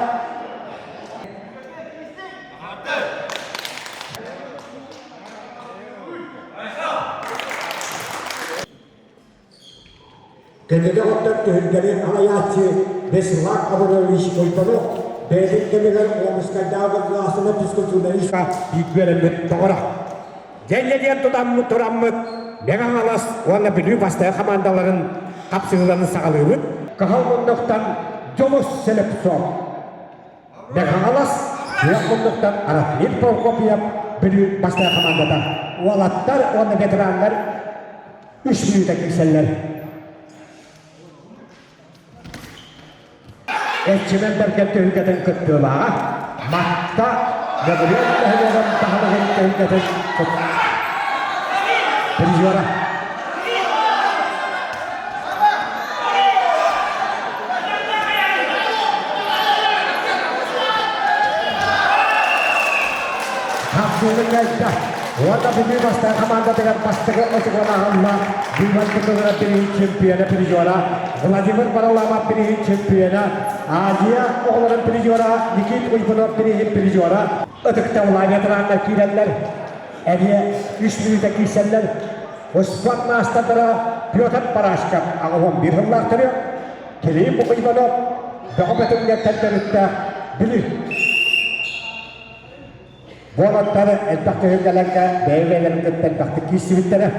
S9: Кэнники оттон түһүлгэни алайааччы Вячеслав Абрамович Уйбанов бэйэтин кэмигэр Омскайдааҕы государственнай физкультурнай бииргэ үөрэммит доҕоро. Дьэллэ диэн тутаммыт тураммыт Мэҥэ Хаҥалас уонна Бүлүү бастакы хамаандаларын хапсыһыыларын саҕалыыбыт. Кыһыл муннуктан Дьулус Слепцов, Мэҥэ Хаҥалас күөх муннуктан Рафмир Прокопьев Бүлүү бастакы хамаандата. Уолаттар уонна ветераннар үс мүнүүтэ киирсэллэр. Эрчимэн Бэргэн түһүлгэтин кыттыылааҕа Матта Гаврил нэһилиэгин баһылыгын түһүлгэтин призера. Хапсыыны кэлдэ. Уонна Бүлүү бастакы хамаандатыгар бастакы очукуолааһынна Быыбар кытылыгар бирииһин чемпиона призера Владимир Варламов бирииһин чемпиона Азия оҕолорун призера Никит Уйбунов бирииһин призера ытыктабыллаах ветераннар киирэллэр. Эмиэ үс мүнүүтэ киирсэллэр. Спорт маастардара Петр Парашков 81 сыллаах төрүө, Килип Иванов бөҕө бөтүҥҥэ төрүттээх. Бүлүү. Буолаттар элбэх түһүлгэлэргэ бэйэ-бэйэлэрин кытта элбэхтик киирсибиттэрэ.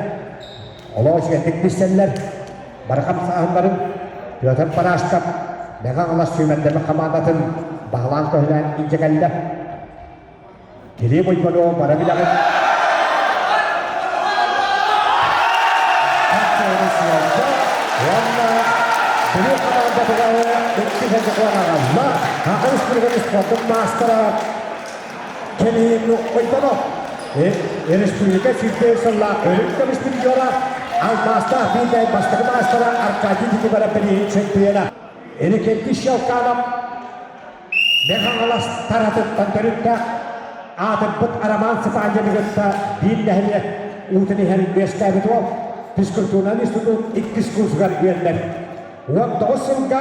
S9: Олох үчүгэйдик билсэллэр. Бары хамсааһыннарын Петр Парашков Мэҥэ Хаҥалас сүүмэрдэммит хамаандатын баһылаан-көһүлээн илдьэ кэллэ. Кирилл Уйбанов бары билэҕит. Уонна Бүлүү хамаандатыгар икки сэтикуон аҕалла. Саха Республикатын спордун маастара Кирилл Уйбанов. Республика сүүрбэ сыллаах өрүт көмүс призера, алмаастаах биирдэй бастакы маастара Аркадий Никифоров билиһин чемпиона. Иннокентий Щелканов Мэҥэ-Хаҥалас Таратыттан төрүттээх аатырбыт Роман Степановы кытта биир нэһилиэк уутун иһэн үөскээбит уол физкультурнай институт иккис курсугар үөрэнэр. 19 сылга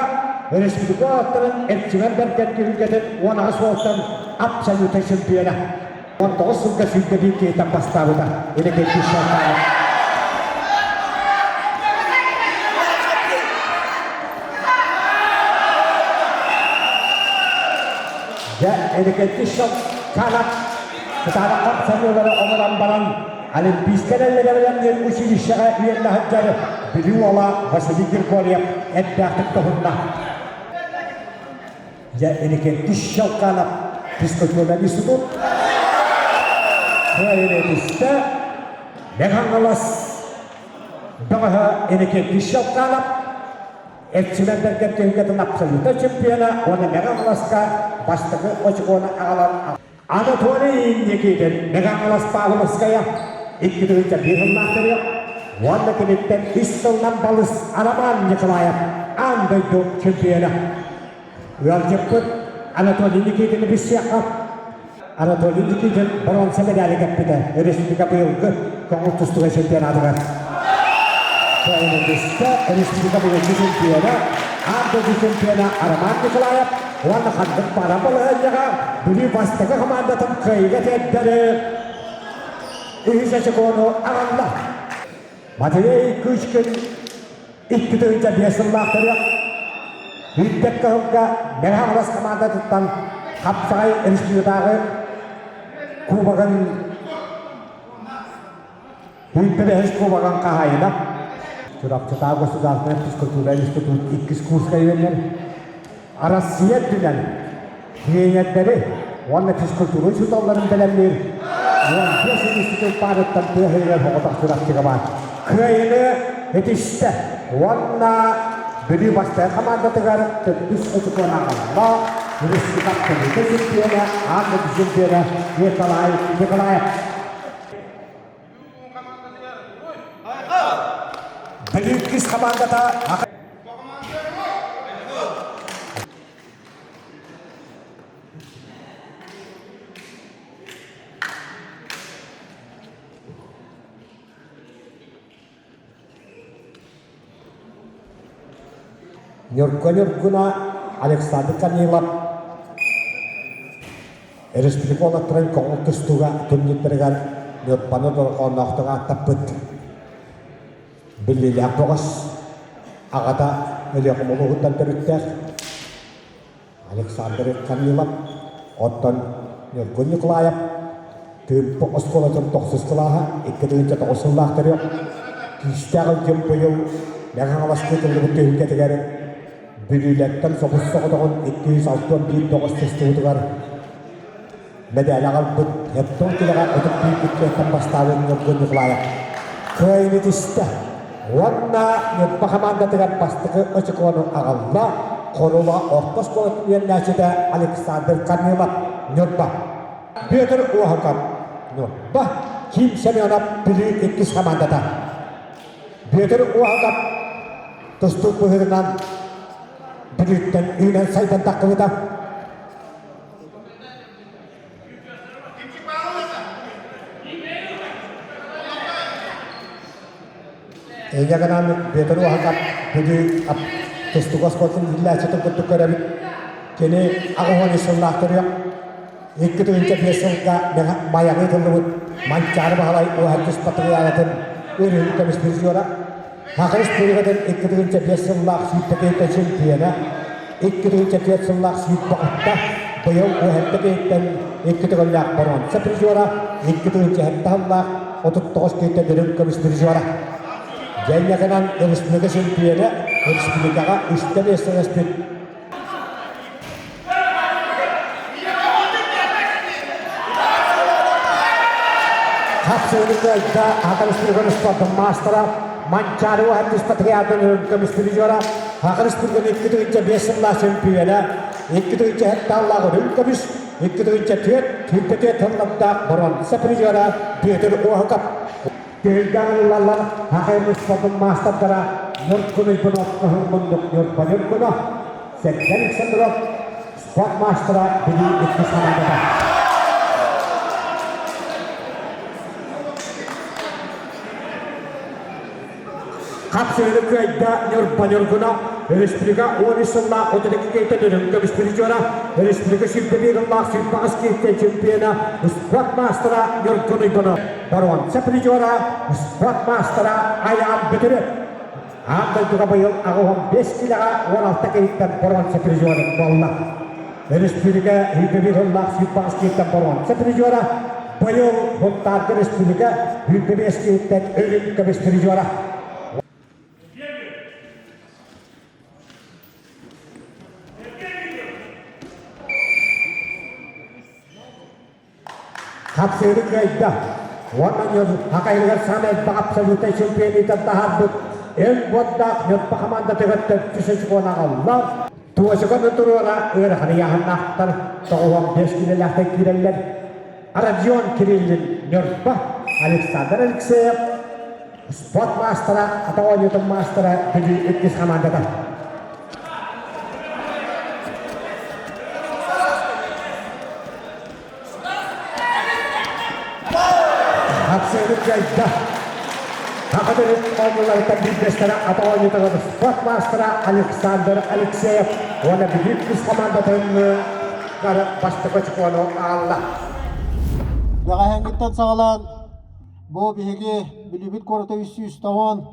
S9: республика уолаттарын Эрчимэн Бэргэн түһүлгэтин 18 уолтан абсолютнай чемпиона. 19 сылга 21 киһиттэн бастаабыта. Иннокентий Шалтанов. Дьэ, Иннокентий Шалтанов кытаанахха саныылары оҥорон баран Олимпийскай эрэллэригэр училищеҕа үөрэнэ сылдьар Бүлүү уола Василий Григорьев эрдээхтик тоһунна. Дьэ, Иннокентий Щелканов физкультурнай институт кыайан түстэ. Мэҥэ-Хаҥалас бөҕөһө Иннокентий Щелканов Эрчимэн Бэргэн түһүлгэтин абсолютнай чемпиона уонна Мэҥэ-Хаҥаласка бастакы очукуону аҕалан Анатолий Никитин Мэҥэ-Хаҥалас Павловская 2001 сыллаах уонна киниттэн үс сылынан балыс Роман Николаев аан дойду чемпиона. Ыалдьыппыт Анатолий Никитини билсиэххэ. Анатолий Никитин боруонса медали кэппитэ республика быйылгы көҥүл тустууга чемпионатыгар. Кыайыытыста республика быйылгы чемпиона, аан дойду чемпиона Роман Николаев уонна ханнык баҕарар балаһыанньаҕа Бүлүү бастакы хамаандатын кыайыыга тиэрдэри үһүс очукуону аҕалла. Матвей Кычкин 2005 сыллаах төрүөх Үүттэх кыһылга Мэҥэ Хаҥалас хамаандатыттан хапсаҕай республикатааҕы кубогын Үүттэ бэһис кубогын хаһаайына Чурапчытааҕы государственнай физкультура институт иккис курска үөрэнэр Арассыыйа үрдүнэн тренердэри уонна физкультура учууталларын бэлэмниир 15 институт баарыттан тыа сиригэр соҕотох Чурапчыга баар. Кыайыыны ситистэ уонна Бүлүү бастакы хамаандатыгар төрдүс очукуон аҕалла республика абсолютнай чемпиона, аан дойду чемпиона Николай Николаев. Бүлүү иккис хамаандата Ньургу Ньургуна Александр Корнилов Республика уолаттарын көҥүл тустууга турнирдарыгар Ньурбаны дорҕоонноохтук ааттаппыт Биллиилээх бөҕөс аҕата Өлүөхүмэ улууһуттан төрүттээх Александр Корнилов, оттон Ньургун Николаев Тыымпы оскуолатын тохсус кылааһа 2009 сыллаах төрүөх күүстээх ылдьым быйыл Мэҥэ Хаҥаласка ыытыллыбыт түһүлгэтигэр Бүлүүлэртэн собус соҕотоҕун 261 бөҕөс тустубутугар Мэдээлэ аҕалбыт Хептон килэҕэ ытык күүрбүттэртэн бастаабыт Ньургун Николаев кыайыыны түстэ уонна Ньурба хамаандатыгар бастакы очукуону аҕалла Хорула орто оскуолатын үөрэнээччитэ Александр Корнилов Ньурба Петр Уоһуков Ньурба Ким Семенов Бүлүү иккис хамаандата Петр Уоһуков тустуук быһыытынан Бүлүүттэн үүнэн сайдан таххыбыта Эйгэ гынан Петр Уоһакап Бүлүү тустууга оскуолатын иитиллээччитин курдук көрөбүт. Кини 83 сыллаах төрүөх. 2005 сылга Майаҕа ыытыллыбыт Манчаары Баһылай Уоһа спартакиадатын өрүһүн көмүс призера. Саха Республикатын 2005 сыллаах сүүрбэ чемпиона, 2004 сыллаах сүүрбэ алта. быйыл уһатта киһиттэн икки төгүллээх боруонса призера, 2 тыһыынча сыллаах 39 киһиттэн үрүҥ көмүс призера. Дьэнньэкэнэн республика чемпиона, республикаҕа үстэ миэстэлэспит Хапсыыны кыайда Саха Республикатын спордун маастара Манчаары уһат Спартакиадатын үрүҥ көмүс призера, Саха Республикатын 2 тыһыынча 5 сыллаах чемпиона, 2 тыһыынча 7 сыллаах үрүҥ көмүс, 2 тыһыынча 4, 24 сыллардаах боруонса призера Петр Оһуков. Түһүлгэҕэ ыллаллар Саха спордун маастардара Ньургун Уйбунов Кыһыл муннук Ньурба Ньургуна, Сергей Александров спорт маастара Бүлүү иккис хамаандата. Хапсыһыны кыайда Ньурба Ньургуна, республика 13 сыллаах 32 киһиттэн үрүҥ көмүс призера, республика 21 сыллаах 28 киһиттэн чемпиона, спорт маастара Ньургун Уйбанов, боруонса призера, спорт маастара Айаан Бөтүрүөп. Аан дойдуга быйыл 85 килэҕэ 16 киһиттэн боруонса призера буолла. Республика 21 сыллаах 28 киһиттэн боруонса призера, быйыл Сунтаарга республика 25 киһиттэн үрүҥ көмүс призера. Хапсыыры кыайда. Уонна Хакайыгар саамай элбэх абсолютнай чемпионатан таһаарбыт эн буордаах Ньурба хамаандатыгар төрдүс очкону аҕалла. Туосиканы туруора ыарахан ыйааһыннаахтар 95 киилэлээхтэр киирэллэр. Родион Кириллин Ньурба, Александр Алексеев спорт маастара, атах оонньуутун маастара Бүлүү иккис хамаандата. Хапсыгы кыайда. Саха төрүт оонньууларыттан биирдэстэрэ атах оонньуутугар спорт маастара Александр Алексеев уонна Бүлүү иккис хамаандатын бастакы очкону аалла.
S10: Бэҕэһээҥҥиттэн саҕалаан бу биһиги Бүлүүбүт куората 310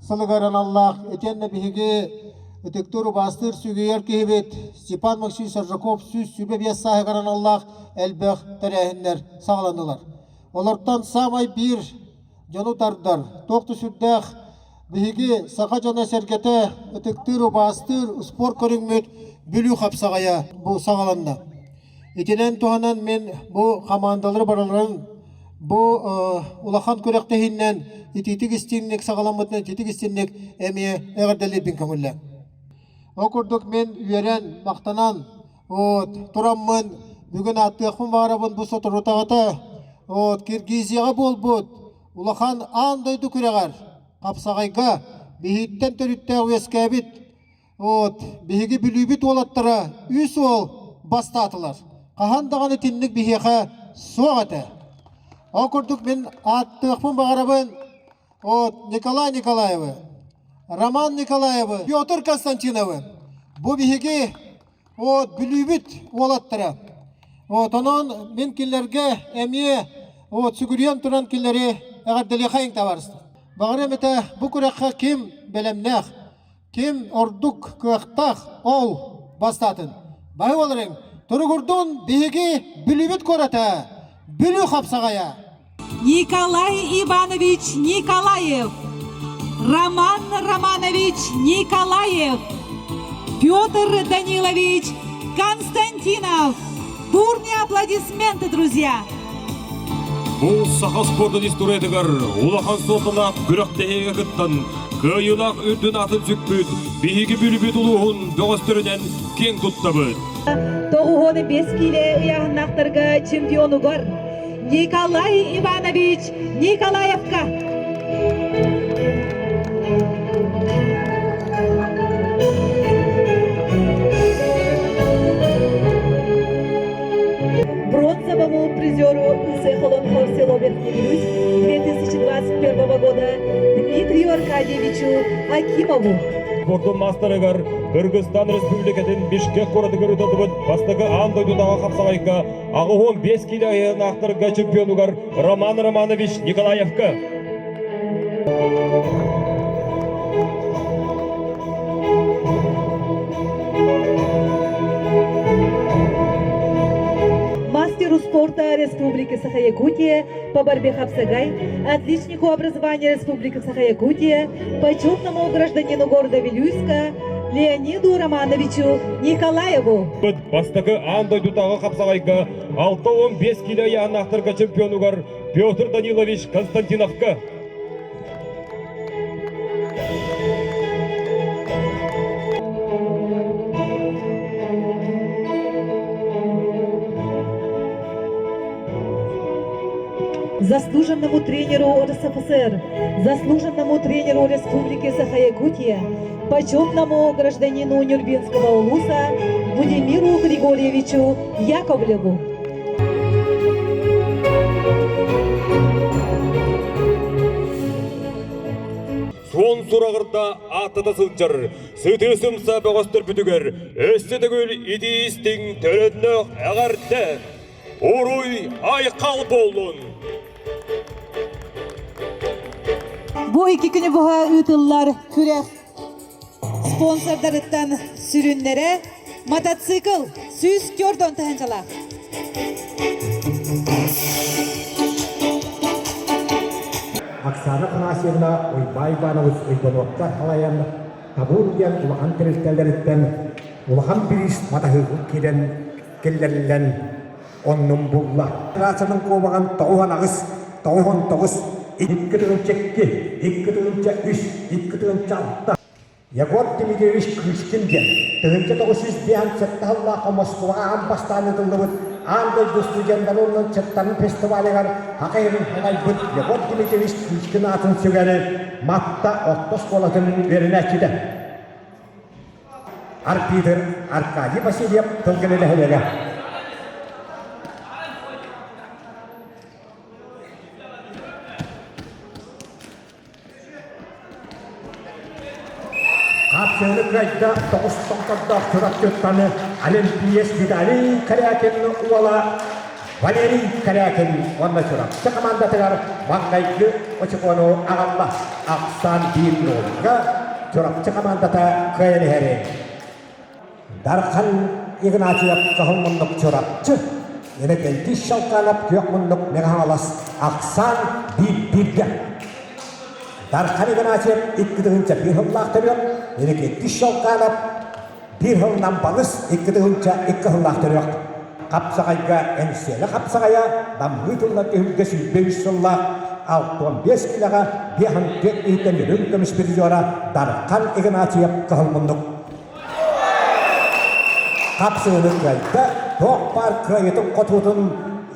S10: сылыгар аналлаах итиэннэ биһиги ытыктыыр убаастыыр сүгүйэр киһибит Степан Максимович Аржаков 125 сааһыгар аналлаах элбэх тэрээһиннэр саҕаланнылар. Олортон саамай биир дьону тардар, туох да сүрдээх биһиги саха дьоно-сэргэтэ ытыктыыр, убаастыыр спорт көрүҥмүт Бүлүү хапсаҕайа бу саҕаланна. Итинэн туһанан мин бу хамаандалары барыларын бу улахан күрэхтэһииннэн итиитик истиҥник саҕаламмытынан итиитик истиҥник эмиэ эҕэрдэлиирбин көҥүллэ. Ол курдук мин үөрэн, махтанан вот, тураммын бүгүн ааттыахпын баҕарабын бу соторутааҕыта вот, Киргизияҕа буолбут улахан аан дойду күрэҕэр хапсаҕайга биһиттэн төрүттээх үөскээбит Вот, биһиги Бүлүүбүт уолаттара үс уол бастаатылар. Хаһан даҕаны итинник биһиэхэ суох этэ. Ол курдук мин ааттыахпын баҕарабын вот, Николай Николаевы, Роман Николаевы, Петр Константиновы. Бу биһиги вот, Бүлүүбүт уолаттара. Вот, онон мин кинилэргэ эмиэ вот, сүгүрүйэн туран кинилэри эҕэрдэлиэхэйиҥ табаарыстар. Баҕарыам этэ бу күрэххэ ким бэлэмнээх, Ким ордук кыахтаах ол бастаатын. Баһы буоларыҥ, туругурдун биһиги Бүлүүбүт куората, Бүлүү хапсаҕайа!
S11: Николай Иванович Николаев, Роман Романович Николаев, Петр Данилович Константинов. Бурные аплодисменты, друзья!
S12: Бу саха спордун историятыгар улахан суолталаах күрэхтэһиигэ кыттан, кыайыылаах үрдүн атын сүкпүт биһиги Бүлүүбүт улууһун бөҕөстөрүнэн киэн туттабыт.
S11: Тоҕуһуону бес киилэ ыйааһыннаахтарга чемпионугар Николай Иванович Николаевка! Бронзовому призеру Холонхор село Верхний Вилюйск 2021 года Дмитрию Аркадьевичу Акимову.
S12: Спордун маастарыгар Кыргызстан Республикатын Бишкек куоратыгар ыытыллыбыт бастакы аан дойдутааҕы хапсаҕайга 85 киилэ ыйааһыннаахтарга чемпионугар Роман Романович Николаевка.
S11: Республики Саха-Якутия по борьбе хапсагай, отличнику образования Республики Саха-Якутия, почетному гражданину города Вилюйска Леониду Романовичу Николаеву.
S12: Бастакы аан дойдутааҕы хапсаҕайга 65 кило ыйааһыннаахтарга чемпионугар Петр Данилович Константиновка.
S11: Заслуженному тренеру РСФСР, заслуженному тренеру Республики Саха-Якутия, почетному гражданину Нюрбинского улуса Будимиру Григорьевичу Яковлеву.
S12: Суон сураҕырда ааттата сылдьар сытыы сымса бөҕөстөрбүтүгэр өссө төгүл итии истиҥ төлөннөөх эҕэрдэ! Уруй айхал буоллун!
S11: Бу икки күнү быһа ыытыллар күрэх спонсордарыттан сүрүннэрэ мотоцикл 104 тыһыынчалаах.
S9: Оксана Афанасьевна Уйбай Иванович Уйбануоптар халайан Табур диэн улахан тэрилтэлэриттэн улахан бириис матаһыыгын киирэн киллэриллэн оннун булла. Трасsanын куобаҕын 98, 99, 2 2, 2 3, 2 6 Егор Дмитриевич Кычкин диэн 1957 сыллаахха Москваҕа аан бастаан ыытыллыбыт аан дойду студеннарын уонна ыччаттарын фестивалыгар Саха сирин салайбыт Егор Дмитриевич Кычкин аатын сүгэри Матта орто оскуолатын үөрэнээччитэ. Арбитр Аркадий Васильев тылгыны нэһилиэгэ. Хапсыһыны кыайда тоҕус томтордоох Чурапчыттан Олимпиец Виталий Корякин уола Валерий Корякин уонна Чурапчы командатыгар маҥнайгы очукуону аҕалла. Ахсаан биир нолга Чурапчы командата кыайан иһэри. Дархан Игнатьев кыһыл муннук Чурапчы, Иннокентий Щелканов күөх муннук Мэҥэ Хаҥалас ахсаан биир бииргэ. Дархан Игнатьев 2 тыһыынча 1 сыллаах төрүөх, Иннокентий Щелканов биир сылынан балыс 2 тыһыынча 2 сыллаах төрүөх. Хапсаҕайга Эҥсиэли хапсаҕайа намныы тыллар түһүлгэ 23 сыллаах 65 килэҕэ 54 иһиттэн үрүҥ көмүс призера Дархан Игнатьев кыһыл муннук. Хапсыыны кыайда, туох баар кыайытын-хотуутун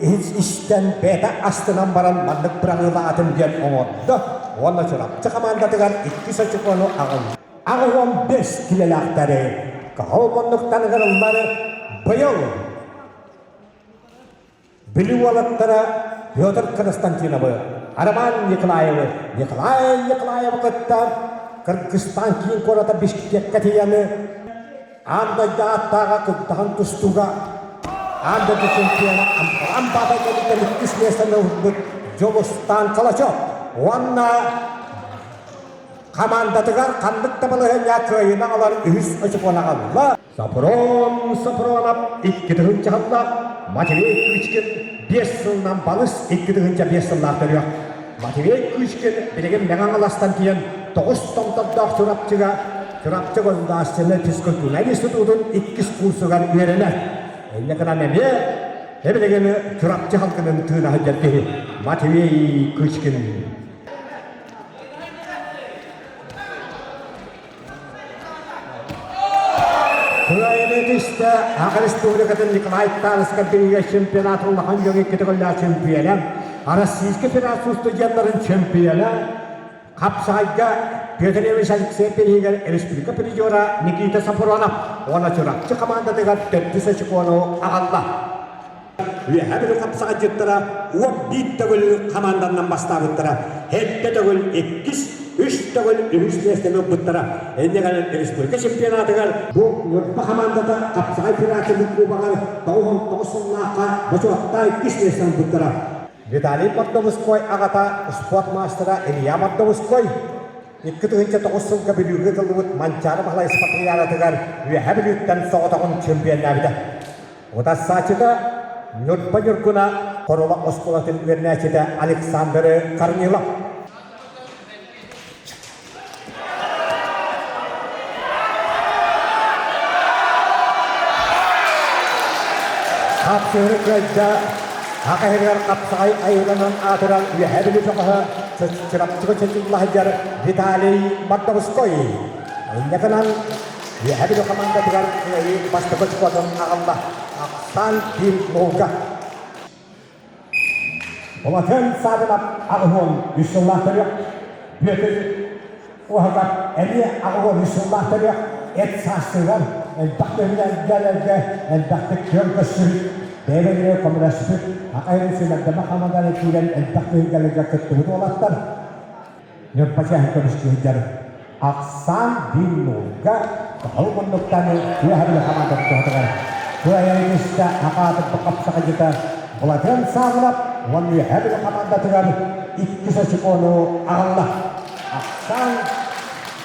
S9: истэн бэйэтэ астынан баран маннык быраҕыылаатым диэн оҥордо уонна Чурапчы хамаандатыгар иккис очукуону аҕалла. 85 килэлээхтэри кыһыл муннуктан ыҥырыллар быйыл Бүлүү уолаттара Петр Константиновы, Роман Николаевы, Николай Николаевы кытта Кыргызстан киин куората Бишкеккэ тиийэн аан дойду ааттааҕа кыттаһан тустууга аан дойду чемпиона Ампаан Баабай кэнниттэн иккис миэстэни ылбыт Дьулустаан Калачев уонна хамаандатыгар ханнык да балаһыанньа кыайыыны аҕалар үһүс очукуону аҕалла. Сопрон Сопронов 2 тыһыынча сыллаах, Матвей Кычкин 5 сылынан балыс 2 тыһыынча 5 сыллаах төрүөх. Матвей Кычкин билигин Мэҥэ Хаҥаластан тиийэн тоҕус томтордоох Чурапчыга Чурапчы государственнай физкультурнай институтун иккис курсугар үөрэнэр. Инньэ гынан эмиэ билигин Чурапчы халкынын тыына сылдьар киһи Матвей Кычкин. Кыайыыны түстэ Саха Республикатын Николай Тарскай бириигэ чемпионатын улахан дьоҥ икки төгүллээх чемпиона, Российскай Федерация студеннарын чемпиона, хапсаҕайга Петр Ильич Алексеев бирииһигэр республика призера Никита Сафронов уонна Чурапчы командатыгар төрдүс очукуону аҕалла. Үөһээ Бүлүү хапсаҕайдьыттара 11 төгүл хамаанданан бастаабыттара, сэттэ төгүл иккис, үс төгүл үһүс миэстэни ылбыттара. Инньэ гынан республика чемпионатыгар бу Ньурба хамаандата хапсаҕай федерациятын кубогар 99 сыллаахха бочуоттаах иккис миэстэни ылбыттара. Виталий Мордовской аҕата спорт маастара Илья Мордовской 2009 сылга Бүлүүгэ ыытыллыбыт Манчаары Баһылай спартакиадатыгар Үөһээ Бүлүүттэн соҕотоҕун чемпионнаабыта. Утарсааччыта Ньурба Ньургуна. Хорула оскуолатын үөрэнээччитэ Александр Корнилов. Хапсыыры кыайда Аха иһигэр хапсаҕай айыланан аатыран Үөһээ Бүлүү бөҕөһө Чурапчыга чочулла сылдьар Виталий Мордовской. Инньэ гынан Үөһээ Бүлүү хамаандатыгар кыайыы бастакы очкотун аҕалла. Ахсаан биир нолга. Улахан Саадынап 83 сыллаах төрүөх, Бүөтүр Уоһукап эмиэ 83 сыллаах төрүөх, эт саастыылар элбэх көһүнэргэ элбэхтик күөн көрсүбүт, бэйэ-бэйэлэрэ көмөлөспүт, аҕай сүүмэрдэмэ хамаанданы киирэн элбэх түһүлгэлэргэ кыттыбыт уолаттар. Ньурба чааһын көмүскүү сылдьар Ахсаан биир нуулга кыһыл муннуктаны Үөһэ хамаандатын туһатыгар кыайан түстэ акаатыппыт хапсаҕайдьыта Былатыан Саамылап уонна Үөһээ Бүлүү хамаандатыгар иккис очукуону аҕалла. Ахсаан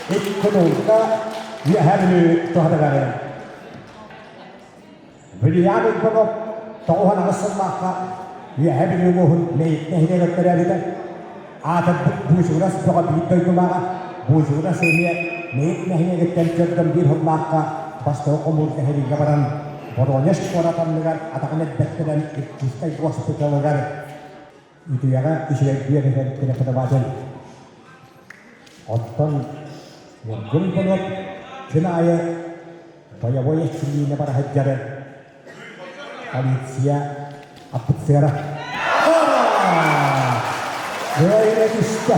S9: икки нуулга Үөһээ Бүлүү туһатыгар. Вильям Иванов 98 сыллаахха Үөһээ Бүлүү улууһун Мэйик нэһилиэгэр төрөөбүтэ. Аатырбыт Буучугурас бөҕө биир дойдулааҕа Буучугурас эмиэ Мэйик нэһилиэгиттэн төрдөн биир сыллаахха бастакы хомуур нэһилиэгэ баран Воронеж куорат анныгар атаҕын эрбэттэрэн Иркутскай госпиталыгар үтүөҕэ үчүгэйдик үөрэтэр преподаватель. Оттон Ньургун Иванов күн аайы бойобуой эрчиллиини бара сылдьары полиция офицера Кыайыыны түстэ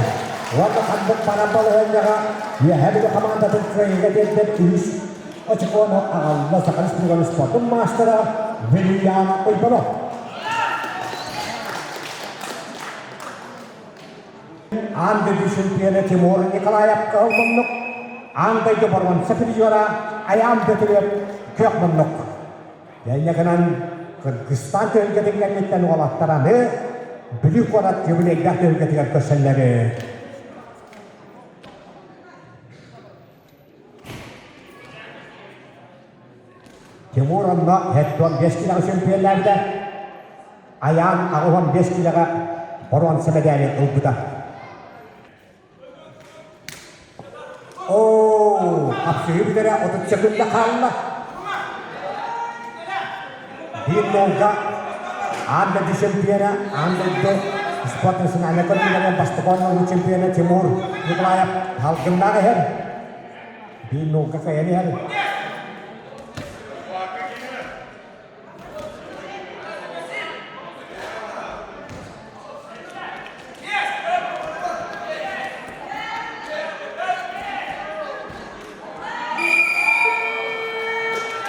S9: уонна ханнык баран балаһыанньаҕа Үөһээ Бүлүү хамаандатын кыайыыга тиэрдэр үһүс очукуону аҕалла Саха Республикатын спордун маастара Вильям Уйбанов. Аан дойду чемпиона Тимур Николаев кыһыл муннук, аан дойду боруонса призера Айаан Бөтүрүөп күөх муннук. Дэннэ гынан Кыргызстан түһүлгэтин кэнниттэн уолаттар аны Бүлүү куорат юбилейдаах түһүлгэтигэр көрсөллөр. Тимур онно 75 килэҕэ чемпионнаабыта. Айаан 85 килэҕэ боруонса мэдээли ылбыта. Оо, хапсыһыы бүтэрэ 30 секунда хаалла. Биир нолга аан дойду чемпиона, аан дойду спорт национальнай көрүҥнэринэн бастакы оонньуу чемпиона Тимур Николаев салгыннаах иһэр. Биир нолга кыайан иһэр.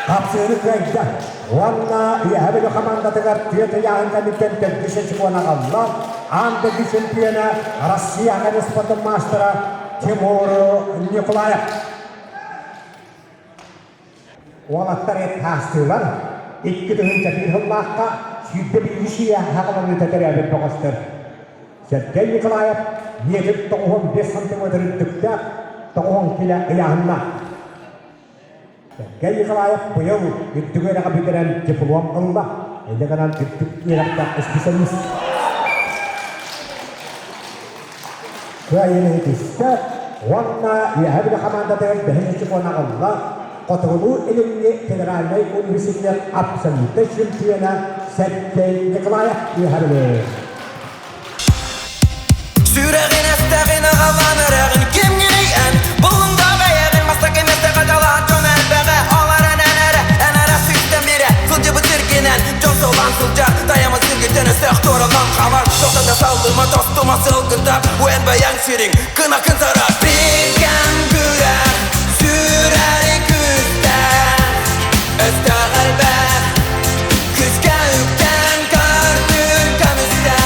S9: Хапсыыры кыайда уонна Үөһээ Бүлүү хамаандатыгар түөрт ыйааһын кэнниттэн төрдүс очукуон аҕалла. Аан дойду чемпиона Россия спортун маастара Тимур Николаев. Уолаттар эт хаастыылар, 2001 сыллаахха 21 үйэ саҕаланыыта төрөөбүт бөҕөстөр. Сергей Николаев метр 95 сантиметр үрдүктээх, 90 килэ ыйааһыннаах. Сергей Николаев быйыл үрдүк үөрэҕи бүтэрэн диплом ылла. Инньэ гынан үрдүк үөрэхтээх специалист. Кыайыыны ситистэ уонна Үөһээ Бүлүү хамаандатыгар бэһис очукуон аҕалла. Хотугулуу-Илиҥҥи федеральнай университет абсолютнай чемпиона Сергей Николаев Үөһээ Бүлүү.
S8: Сүрэҕин эстэҕин аҕалан эрэҕин кимҥиний эн Булуҥда бэйэҕин бастакы миэстэҕэ талаан дьон элбэҕэ Олор эн эн эрэ эн эрэ сүүстэн биирэ Сылдьыбыт сиргинэн дьон сылаан сылдьар Тайаммыт сиргиттэн өстөөх туоралан хаалар Тоқтан да саллыма тостума сылгынтап Уэн бэйэҥ сириҥ кынакын сара Биир кэм күрэх сүрэри күүстээх Өстөөх элбэх Күскэ үктэн көрдүр көмүстэ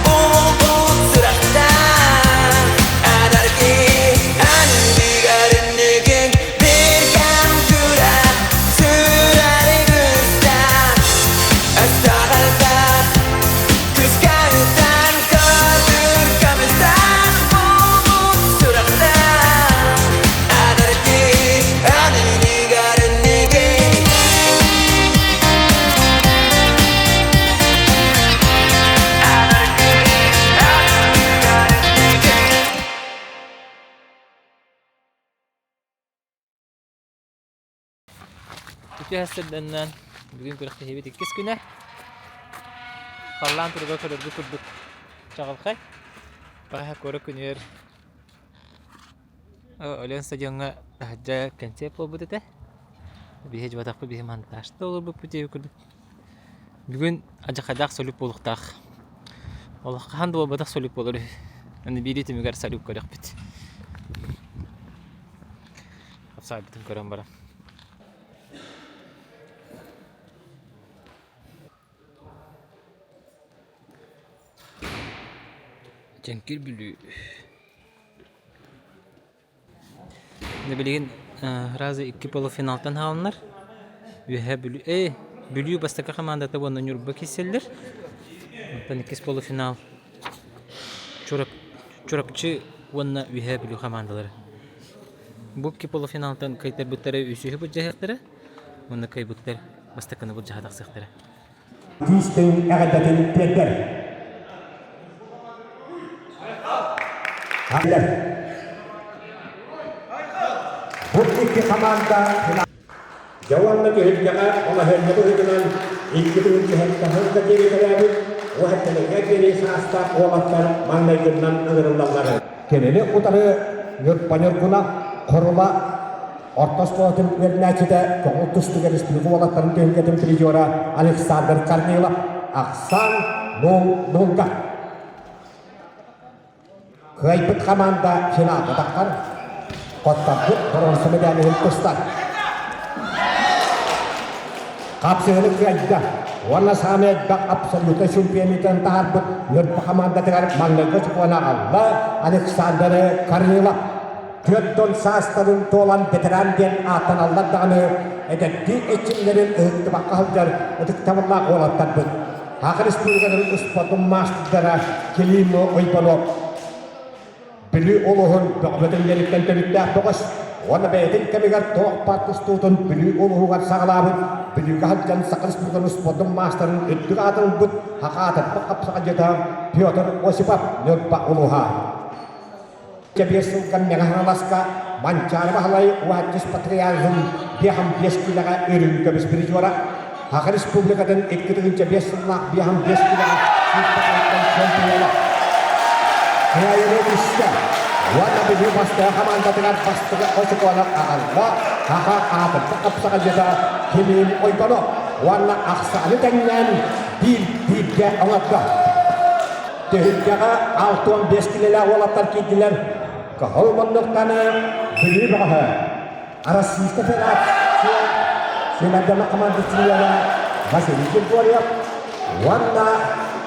S8: Булбут сүрэхтэн Эдэрги эн иннигэр иннигин Биир кэм күрэх сүрэри күүстээх Өстөөх элбэх Күскэ үктэн көрдүр көмүстэ Булбут сүрэхтэн Эдэрги эн
S1: Үтүө сырданнан бүгүн күрэхтэһиибит иккис күнэ. Халлаан туруга көрөргө курдук чаҕылхай. Баҕаһа куорат күнүгэр Өлөөн стадиоҥҥа таһырдьа кэнсиэр буолбут этэ. Биһи дьыбатахпыт биһи монтажта олорбуппут диэбит курдук. Бүгүн адьахайдаах салют буолуохтаах. Олох хаһан да буолбатах салют буолар үһү. Аны биирии түмүгэр салют көрүөхпүт. Хапсаайбытын көрөн баран. Дьэҥкир Бүлүү. Билигин сразу икки полуфиналтан хааланнар. Үөһээ Бүлүү, э, Бүлүү бастакы хамаандата уонна Ньурба киирсэллэр. Оттон иккис полуфинал Чурап, Чурапчы уонна Үөһээ Бүлүү хамаандалара. Бу икки полуфиналтан кыайтарбыттара үсүһү былдьаһыахтара уонна кыайбыттар бастакыны былдьаһа тахсыахтара.
S9: Тиистин эҕэрдэтин тиэрдэр. Бу икки хамаанда Дьэ уонна түһүлгэҕэ балаһыанньа быһыытынан икки түһүлгэһин таһырдьа диэри төрөөбүт уһаттанарга диэри саастаах уолаттар маҥнайгыннан ыҥырыллаллар. Кинини утары Ньурба Ньургуна Хорула орто оскуолатын үөрэнээччитэ көҥүл тустууга республика уолаттарын түһүлгэтин призера Александр Корнилов ахсаан нул-нулга. Кыайбыт хамаанда финалга таххар, хотторбут боруонса мэдээлиһин тустар. Хапсыһыны кыайда уонна саамай элбэх абсолютнай чемпионатын таһаарбыт Ньурба хамаандатыгар маҥнайгы чупуона аҕалла Александр Корнилов. 40 саастарын туолан ветеран диэн ааттаналлар даҕаны эдэрдии эрчимнэрин ыһыктыбакка сылдьар ытыктабыллаах уолаттарбыт. Саха Республикатын успуордун маастардара Клим Ойбонов Бүлүү улууһун бөҕөтүннэриттэн төрүттээх бөҕөс уонна бэйэтин кэмигэр туох баар тустуутун Бүлүү улууһугар саҕалаабыт Бүлүүгэ сылдьан Саха Республикатын успуордун маастарын үрдүк аатын ылбыт Саха аатырбыт хапсаҕайдьыта Петр Осипов Ньурба улууһа. Биэс сылга Мэҥэ Хаҥаласка Манчаары Баһылай Уһааччыс патриархын 55 киилэҕэ үрүҥ көмүс призера, Саха Республикатын 2005 сыллаах 55 киилэҕэ сүүрбэ чемпиона. Кыайыыны түстэ уонна Бүлүү бастыҥа хамаандатыгар бастакы очукуону аҕалла Саха аатырбыт хапсаҕайдьыта Кимиим Ойбонов уонна ахсааны тэҥнээн биир бииргэ оҥордо. Түһүлгэҕэ 65 килэлээх уолаттар киирдилэр. Кыһыл муннуктаны Бүлүү бөҕөһө, Российская Федерация сүүмэрдэмэ команда чилиэнэ Василий Григорьев уонна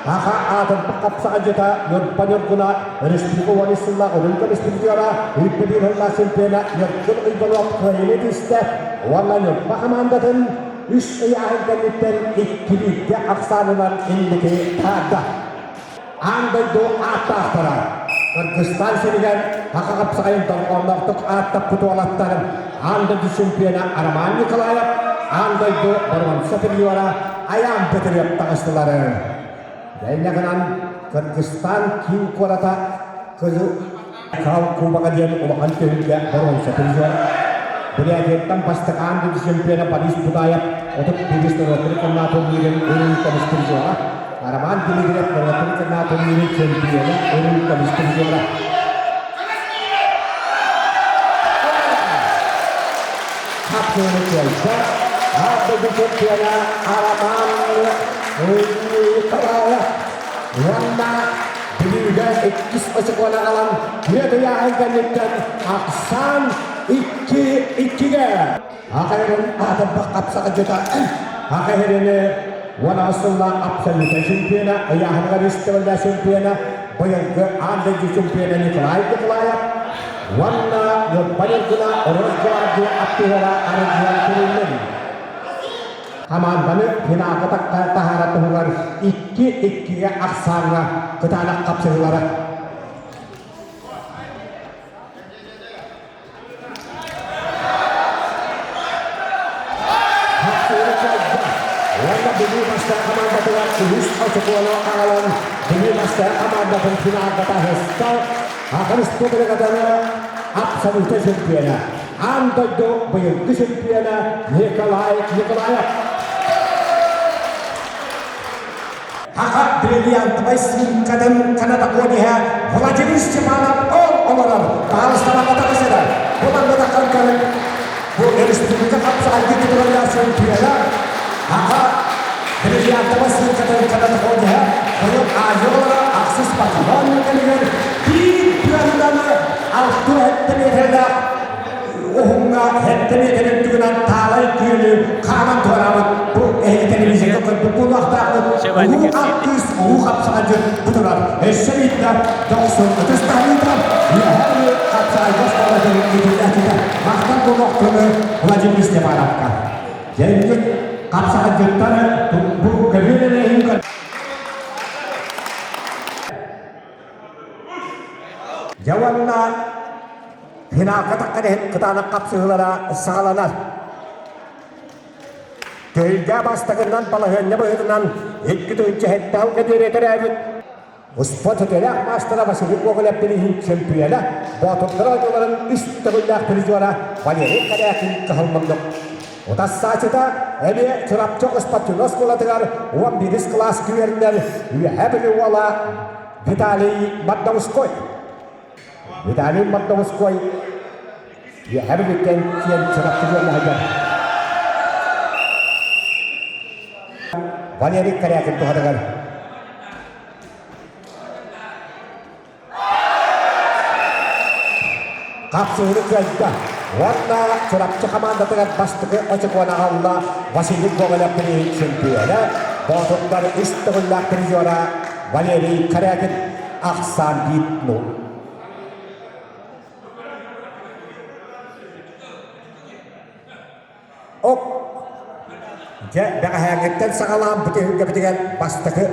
S9: Саха аатырбыт хапсаҕайдьыта Ньурба Ньургуна республика уон үс сыллаах үрүҥ көмүс призера, үрдүк биир сыллаах чемпиона Ньургун Уйбанов кыайыыны түстэ уонна Ньурба хамаандатын үс ыйааһын кэнниттэн иккилииргэ ахсаанынан инники таһаарда. Аан дойду ааттаахтара Кыргызстан сиригэр саха хапсаҕайын дорҕоонноохтук ааттаппыт уолаттар аан дойду чемпиона Роман Николаев, аан дойду боруонса призера Айаан Петрев таҕыстылар. Дэннэ гынан Кыргызстан киин куората Кызыл Кал Кубога диэн улахан түһүлгэ боруонса призера. Бурятияттан бастакы аан дойду чемпиона Борис Будаев 31 норуоттарын комната турнирын үрүҥ көмүс призера. Роман Дмитриев норуоттарын комната турнирын чемпиона үрүҥ көмүс призера. Хапсыыны кыайда аан дойду чемпиона Роман Николаев уонна Бүлүүгэ иккис очукуона аҕалан күөт ыйааһын кэнниттэн ахсаан икки иккигэ Ахайрын аатырбах хапсаҕайдьыта Ахайрыны уон аҕыс сыллаах абсолютнай чемпиона, ыйааһыныгар үс төгүллээх чемпиона, быйылгы аан дойду чемпиона Николай Николаев уонна Ньурба Ньургуна Росгвардия аттыгара арыллан тэриллэн Хамаанданы финалга таһаара туһугар икки иккигэ ахсааҥҥа кытаанах хапсыһыылара. Хапсыһыыны кыайда уонна Бүлүү бастакы хамаандатыгар үһүс очукуону аҕалан Бүлүү бастакы хамаандатын финалга таһыста. Саха Республикатын абсолютнай чемпиона. аан дойду быйылгы чемпиона Николай Николаев. Саха бриллиантовай свинкатын канатакониһа Владимир Степанов ол олорор таһаарыстабаҕа тахсара. Бу манна таххан көрүн бу республика хапсаҕайга кытыларга чемпиона Саха бриллиантовай свинкатын канатакониһа быйыл Азия олоро ахсыс патрион кэмигэр биир тыаһынан алты сэттэ миэтэрэлээх уһуҥҥа сэттэ миэтэрэ үрдүгүнэн таалай күөлү хааман туораабыт бу эһиги телевизорга көрбүт буолуохтааххыт. Улуу артыыс, улуу хапсаҕайдьыт бу турар. Өссө биирдэ дохсун ытыс таһыыта үөһээ хапсаҕайга оскуолатын иитиллээччитэ махтал буолуохтуну Владимир Степановка. Дьэҥҥит хапсаҕайдьыттары бу көбүөлэрин Дьэ уонна финалга таххан иһин кытаанах хапсыһыылара саҕаланар. Түһүлгэ бастакынан балаһыанньа быһыытынан 2 7 сылга диэри төрөөбүт успуорт үтүөлээх маастара Василий Гоголев билиһин чөмпүйүөнэ, Боотурдар оонньууларын үс төгүллээх призера Валерий Корякин кыһыл муннук. Утассаачыта эмиэ Чурапчы спортивнай оскуолатыгар 11 кылаас күөрүнэр Үөһээ Бүлүү уола Виталий Мордовской. Виталий Мордовской Үөһээ Бүлүүттэн киэн Чурапчы күөрнэһигэр Валерий Корякин туһатыгар Хапсыһыны кыайда уонна Чурапчы хамаандатыгар бастакы очукуону аҕалла Василий Гоголев билигин чемпиона, Боотурдар үс төгүллээх призера Валерий Корякин ахсаан 1-0. Ок, дьэ бэҕэһээҥҥиттэн саҕалаан бу түһүлгэбитигэр бастакы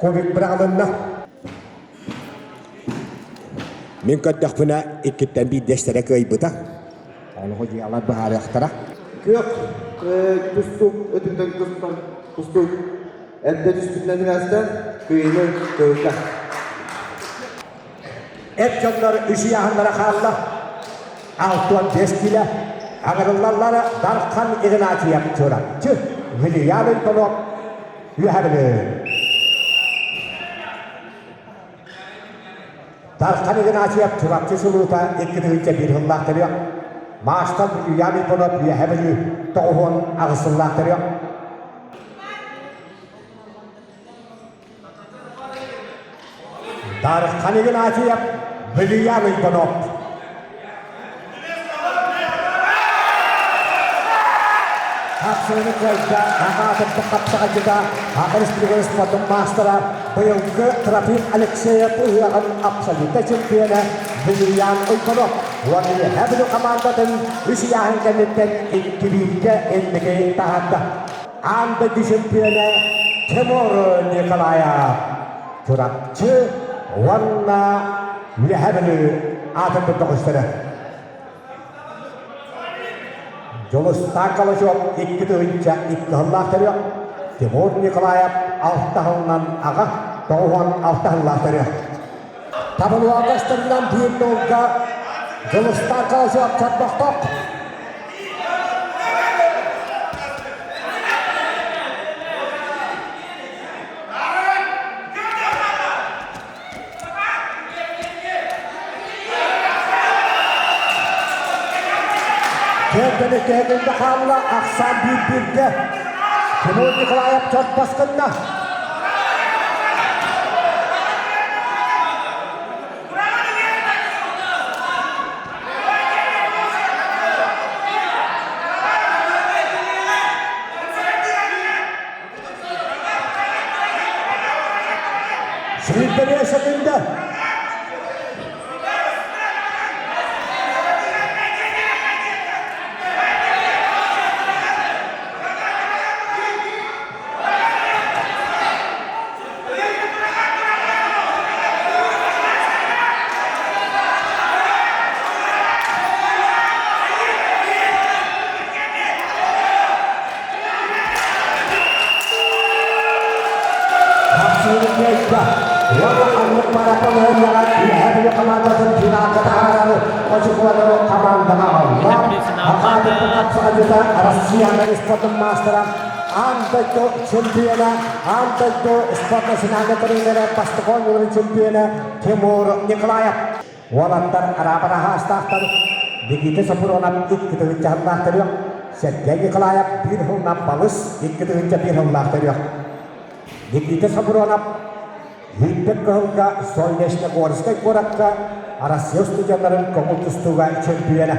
S9: кубик быраҕылынна. Мин көрдөхпүнэ иккиттэн биирдэстэрэ кыайбыта. Ону дьыалар быһаарыахтара.
S13: Күөх тустуук өтүттэн тустар тустуук эрдэ түспүтүнэн үһээстэн кыайыыны кыайда.
S9: Эр дьоннор үс ыйааһыннара хаалла. 65 киилэ. Аҥырыллаллара Дархан Игнатьев Чурапчы, Вильям Антонов Үөһээ Бүлүү. Дархан Игнатьев Чурапчы сулуута 2 001 сыллаах төрүөх. Маастар Вильям Антонов Үөһээ Бүлүү 98 сыллаах төрүөх. Дархан Игнатьев, Вильям Иванов. Хапсыгыны кыайда, аҕаатырдык хапсаҕайдыта, Саха Республикатын спордун маастара, быйылгы Трофим Алексеев ыһыаҕын абсолютнай чемпиона Вильям Иванов уонна Үөһээ Бүлүү хамаандатын үс ыйааһын кэнниттэн икки бииргэ инники таһаарда. Аан дойду чемпиона Тимур Николаев Чурапчы уонна Үөһээ Бүлүү аатырбыт бөҕөстөрө. Дьулустаан Калачев 2002 сыллаах төрүөх, Тимур Николаев алта сылынан аҕа, 96 сыллаах төрүөх. Табылуогастарынан биир нолга Дьулустаан Калачев чорбохтоох. Кэргэни кэһэтинде хаалла, ахсаан биир-бииргэ. Тимур Николаев чорбос гынна. Сүүрбэлиэ сөкүндэ. Хапсыырын кыайда. Уонна ханнык марафон ыһыллаҕа Үөһээ Бүлүү хамаандатын финалга таһаарары очукуолары хамаандаҕа аҕалла. Академия хапсаҕайдьыта Россияны спордун маастара аан дойду чемпиона, аан дойду спорт национальнай көрүҥнэрэ бастакы оонньууларын чемпиона Тимур Николаев. Уолаттар араабар аһаастаахтар Никита Сопуруонап 2 тыһыынча төрүөх, Сергей Николаев биир сылынан балыс 2 1001 сыллаах төрүөх. Никита Сопуруонап Липпек кыһылга Солнечногорскай куоракка Россия студеннарын көҥүл тустууга чемпиона.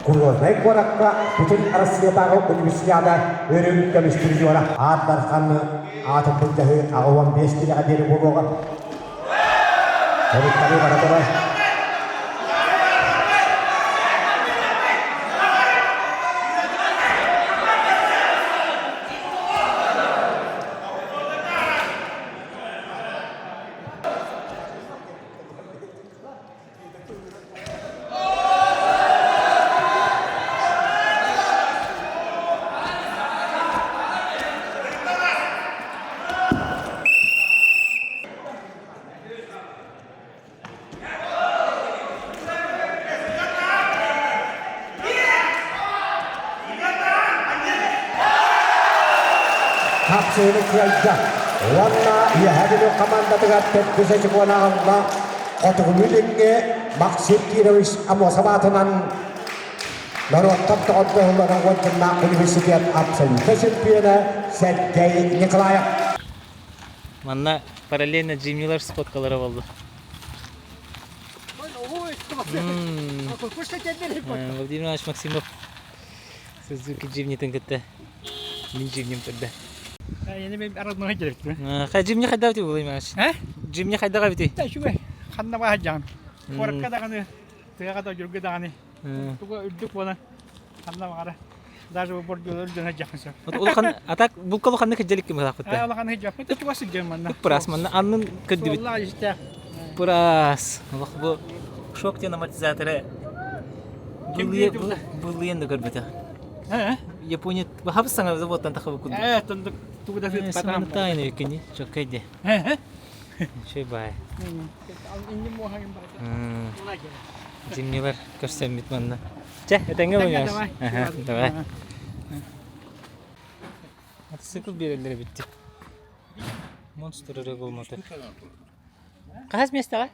S9: Грозный куоракка бүтүн Россиятааҕы универсиада өрүн көмүс призера. Аат Дархан аатын былдьаһыы 85 килэҕэ диэри буолуоҕа. Соруктары бара турар. Хапсыыны кыайда уонна Үөһээ Бүлүү хамаандатыгар төрдүс очукуону аҕалла Хотугулуу Илиҥҥи Максим Кирович Амосов аатынан норуоттан доҕордоһууларын уордьаннаах университет абсолютнай чемпиона Сергей Николаев.
S1: Манна параллельно Джимнилар сфоткалара буолла. Владимир Иванович Максимов Сузуки Джимнитин кытта мин Джимним турда. Хай Джимни хайдах эбитий Владимир Иванович? Джимни хайдах эбитий?
S6: Үчүгэй. Ханна баһа Куоракка даҕаны, тыаҕа да дьүргэ даҕаны. Туга үрдүк буолан ханна баҕара даже бордюлар дьоно дьахын сөп.
S1: Улахан а так булка улаханнык кыдьалик ким
S6: хаппыта. Улахан хыдьаппыт чугас сылдьар манна.
S1: Пырас манна аннын кырдыбыт.
S6: Суоллаа истэ.
S1: Пырас. Олох бу шок диэн амортизаторы былыйан да көрбөтө. Япония хабыс саҥа заводтан тахабы курдук.
S6: Э, тондук тугу да
S1: сыт Тайны кини чоккайде. Чөй бай. Зимнилар көрсөммүт манна. Чэ, этэҥҥэ буолуҥ. Давай. Мотоцикл биэрэллэр эбит. Монстр эрэ буолмата. Хаһыс миэстэҕэ?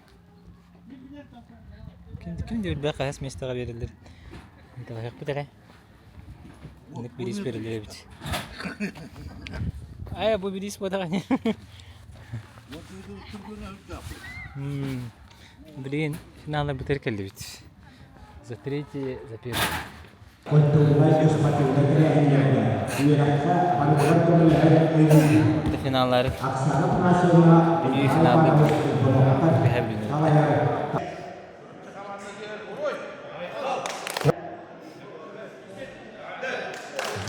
S1: Ким ким да билбэт хаһыс миэстэҕэ биэрэллэр. Талаһыахпыт эрэ. Инник бириис берилер эбит. Ая, бу бириис буотаҕа Блин, финалга бүтэр кэллибит. За третий, за первый. Это финаллары. Бүлүү финалга Үһэ Бүлүүнү.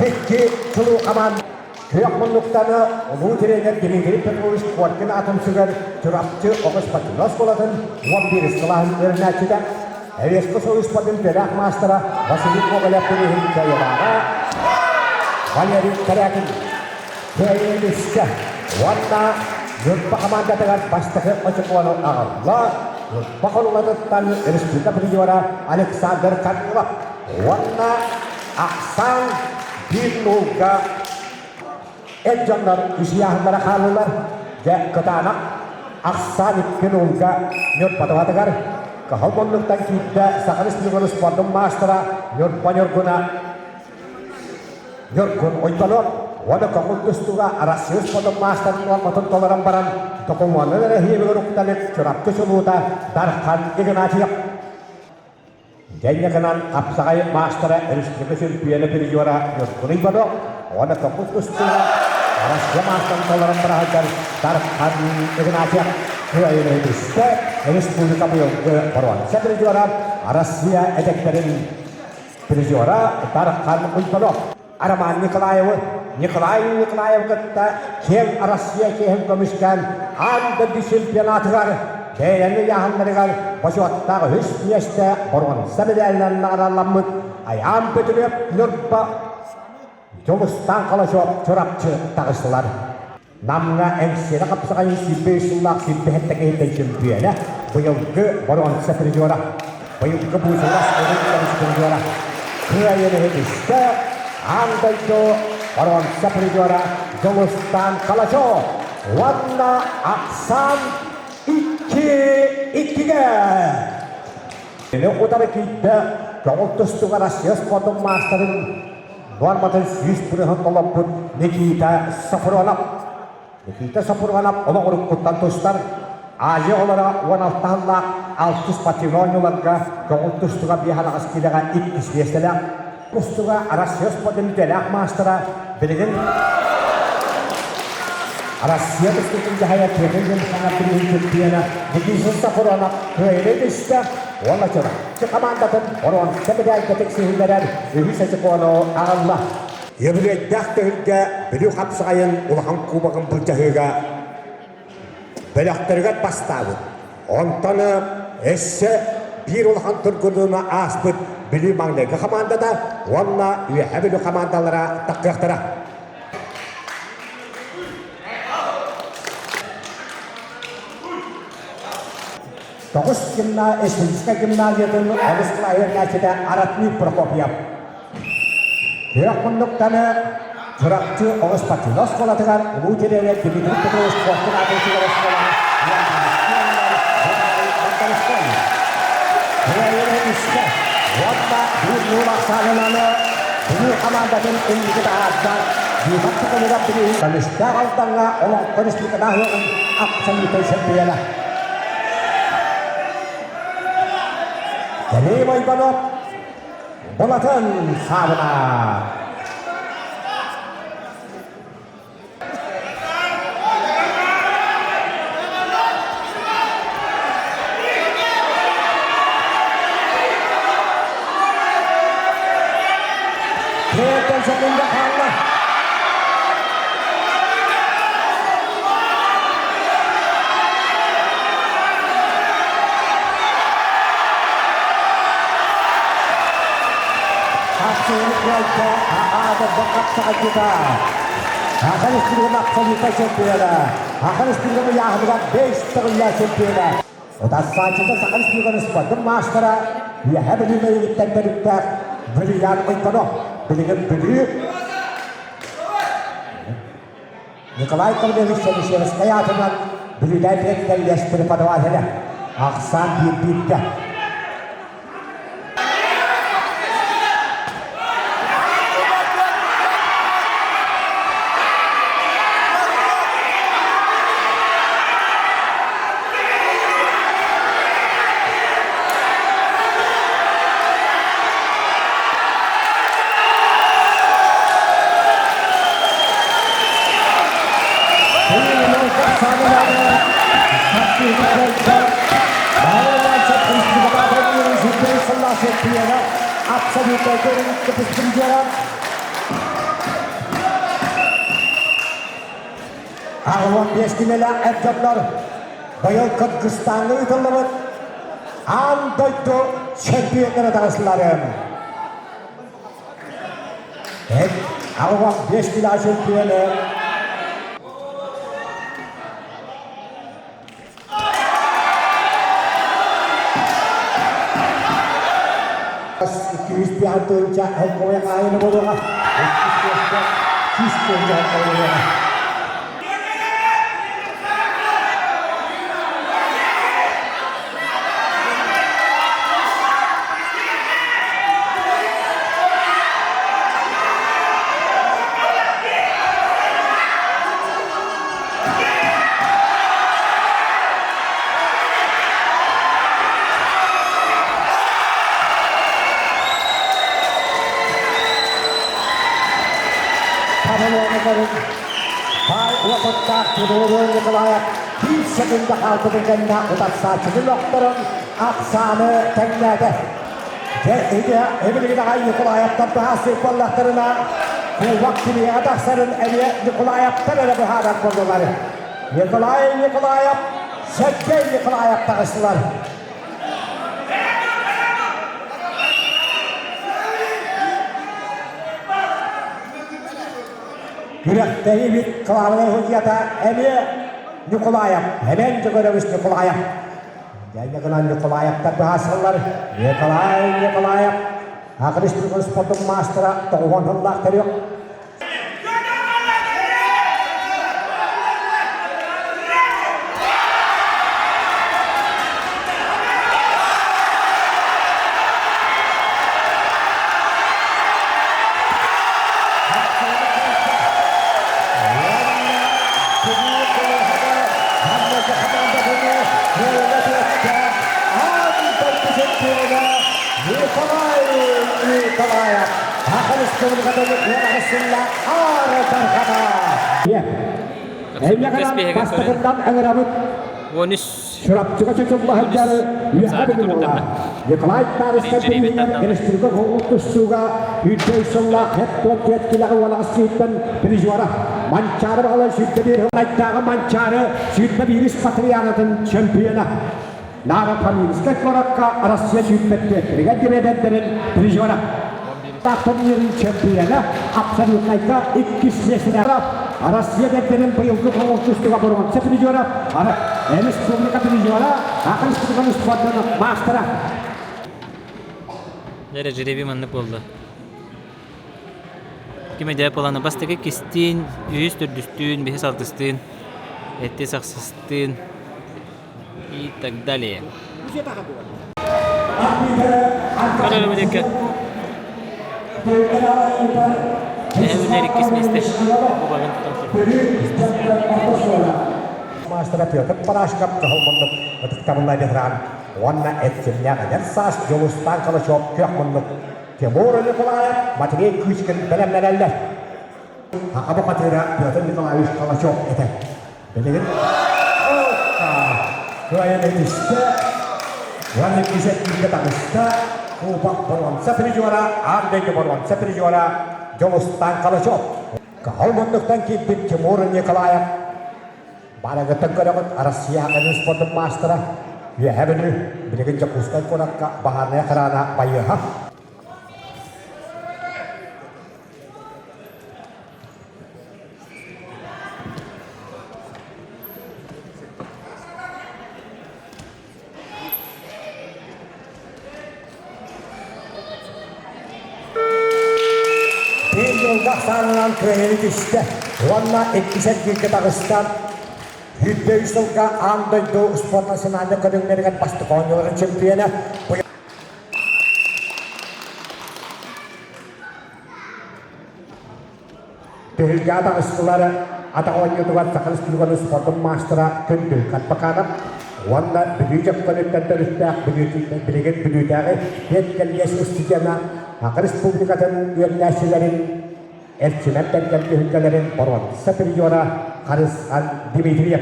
S9: Икки чулуу хамаан күөх муннуктаны улуу тренер Дмитрий Петрович Коркин аатын сүгэр Чурапчы оҕо спортивнай оскуолатын 11 кылааһын үөрэнээччитэ, Эвеско Союзпатын үтүөлээх маастара Василий Гоголев бирииһин кыайыылааҕа Валерий Корякин кыайыыны уонна Ньурба хамаандатыгар бастакы очукуону аҕалла Ньурба Холулатыттан республика призера Александр Корнилов уонна ахсаан биир нуулга эр дьоннор үсүйааһыннара хааллылар. Дьэ, кытаанах ахсаан икки нуулга Ньурба туһатыгар Кыһыл муннуктан киирдэ Саха Республикатын спордун маастара Ньурба Ньургуна Ньургун Уйбанов уонна көҥүл тустууга Арассыыйа спордун маастарын нуорматын толорон баран докумуонун эрэһиэмигэр укталык Чурапчы чулуута Дархан Игнатьев Дьэ гынан хапсаҕай маастара республика чөмпүйүөнэ призера Ньургун Уйбанов уонна көҥүл тустууга Россия маастарын толорон быраһыгар Дархан Игнатьев кыайыыны түстэ республика быйылгы боруонса призера Россия эдэрдэрин призера Дархан Уйбанов Роман Николаевы Николай Николаев кытта киэҥ Россия чиэһин көмүскээн аан дойду чемпионатыгар бэйэни ыйааһыннарыгар бочуоттаах үһүс миэстэ боруонса мэдээлинэн наҕараадаламмыт Айаан Бөтүрүөп Ньурба Дьулустаан Калачев Чурапчы таҕыстылар. Намҥа Эҥсиэли хапсаҕайын 23 сыллаах сүүрбэһэттэ киһиттэн чөмпүйүөнэ, быйылгы боруонса призера, быйылгы Буучугурас өрүн көмүс призера, кыайан иһитистэ аан дойду боруонса призера Дьулустаан Калачев уонна Ахсаан 2-2-гэ. Кини утары киирдэ көҥүл тустууга Россия спордун маастарын нуорматын 100% толорбут Никита Сафронов. Никита Сафронов олох уруккуттан тустар Азия оҕолоро 16 сыллаах алтыс спортивнай оонньууларга көҥүл тустууга биэс араҕас киилэҕэ иккис миэстэлээх. Тустууга Россия спордун үтүөлээх маастара билигин Россия тустуутун дьаһайа Петр Емельянов билигин чемпиона Никита Сафронов кыайыыны түстэ уонна Чурапчы хамаандатын боруонса медальга тиксиһиннэрэр үһүс очукуону аҕалла. Үбүлүөйдээх түһүлгэ Бүлүү хапсаҕайын улахан кубогын былдьаһыыга бөлөхтөрүгэр бастаабыт. Онтон өссө биир улахан тургутууну ааспыт Бүлүү маҥнайгы хамаандата уонна Үөһээ Бүлүү хамаандалара таххыахтара. Тоҕус гимна Эстетическай гимназиятын олус кылааһыар Аратмир Прокопьев. Күөх муннуктаны Чурапчы оҕус спортивнай оскуолатыгар улуу тренер Дмитрий Петрович Коркин аатын оскуолаҕа уонна биир нуул ахсаанынан Бүлүү хамаандатын инники таһаарда Дьиикат тутулугар билиһин Көмүстээх Алдаҥҥа Олоҥхо республикатааҕы ыһыаҕын абсолютнай чемпиона. Кэлиим Ойбонов Булатын Саабына. Тиэрдэн секунда хаалла. Хапсыгын аада баққапсаҕайдыта. Ахан үстүргэн абсолютнай чемпиона. Ахан үстүргэн ыйааһыныгар бэс төгүллээх чемпиона. Утарсааччыта Саха Республикатын спордун маастара Үөһээ Бүлүү Мэйигиттэн төрүттээх Валерьян Ойбонов. Билигин Бүлүү Николай Корнелович Чернышевскай аатынан Бүлүүнээн предприятие преподавателэ. Ахсаан биир бииргэ. Аҕылан биэс кинилээх эр дьоннор быйыл Кыргызстаҥҥа ыытыллыбыт аан дойду чемпионнара таҕыстылар. 85 кило чемпионы 205 тыһыынча холкуойа хаайыны буолуоҕа. 200 тыһыынча холкуойа Баай уопуттаах Тимур Николаев биир секунда хаалбытын кэннэ утарсааччыны мөхтөрөн ахсааны тэҥнээтэ. Дьэ, ити эбилигин аҕай Николаевтар быһаарсыы буоллахтарына, кубок кимиэхэ тахсарын эмиэ Николаевтар эрэ быһаарар буоллулар. Николай Николаев, Сергей Николаев таҕыстылар. Күрэхтэһиибит кылаабынай судьуйата эмиэ Ньукулаев, Эмэн Дьөгүөрөбүс Ньукулаев. Дьэ гынан Ньукулаевтар быһаарсаллар. Николай Николаев, Акрис спортун маастара тоҕуһуон сыллаах төрүөх. Николай Николаев Саха Республикатын уораҕасылла Аар Дархана. Эйиэхэ бастакыннан ыҥырабыт Чурапчыга чочулла сылдьар үөһэ буолла. Николай Тарыска бирииһигэр республика тустууга үрдэй сыллаах хеп туот килэҕи уолаҕастыыттан призера Манчаары баҕалар 21 сыллайдааҕы Манчаары 21 патрианатын чемпиона. Нара Памирскай куоракка Россия сүүрбэттиэттэригэр дириэдэрдэрин призера. Турнирын чемпиона абсолютнайга иккис миэстэлээх Россия бэрдэрин быйылгы хоҥолтустуга боруонса призера, республика призера, Саха Республикатын спордун маастара.
S1: Дьэ, жребий маннык буолла. Ким идея плана бастакы кистиин, үһүс төрдүстүүн, бэһис алтыстыын, эттис ахсыстыын и так далее. Көрөрүм Эһэбилэр иккис миэстэ. Кубогын тутан
S9: Маастара Петр Парашков кыһыл муннук ытыктабыллай ветеран уонна эрчимнээх эдэр саас Дьулустаан Калачев күөх муннук Тимур Николаев Матвей Кычкин бэлэмнэнэллэр. Саха бухатыыра Петр Николаевич Калачев этэ. Билигин кыайан этистэ, уонна иккисэ таҕыста, Кубок боруонса призера, аан дойду боруонса призера Дьулустаан Калачев. Кыһыл муннуктан киирбит Тимур Николаев барыгытын көрөҕүт Россия Академия спордун маастара, Үөһээ Бүлүү, билигин Дьокуускай куоракка баһаарынай охрана байыаһа. Биир дьылга ахсаанынан кыайыыны түстэ уонна иккис эргииргэ таҕыста. 103 сылга аан дойду спорт национальнай көрүҥнэригэр бастакы оонньууларын чемпиона. Түһүлгэ таҕыстылар атах оонньуутугар Саха Республикатын спордун маастара Күндүл Карпаканов уонна Бүлүү Дьөппөнүттэн төрүттээх билигин Бүлүүтээҕи педкэллиэс устудьуона Саха Республикатын үөрэнээччилэрин Эрчимэн бэргэн түһүлгэлэрин боруонса призера Харысхан Дмитриев.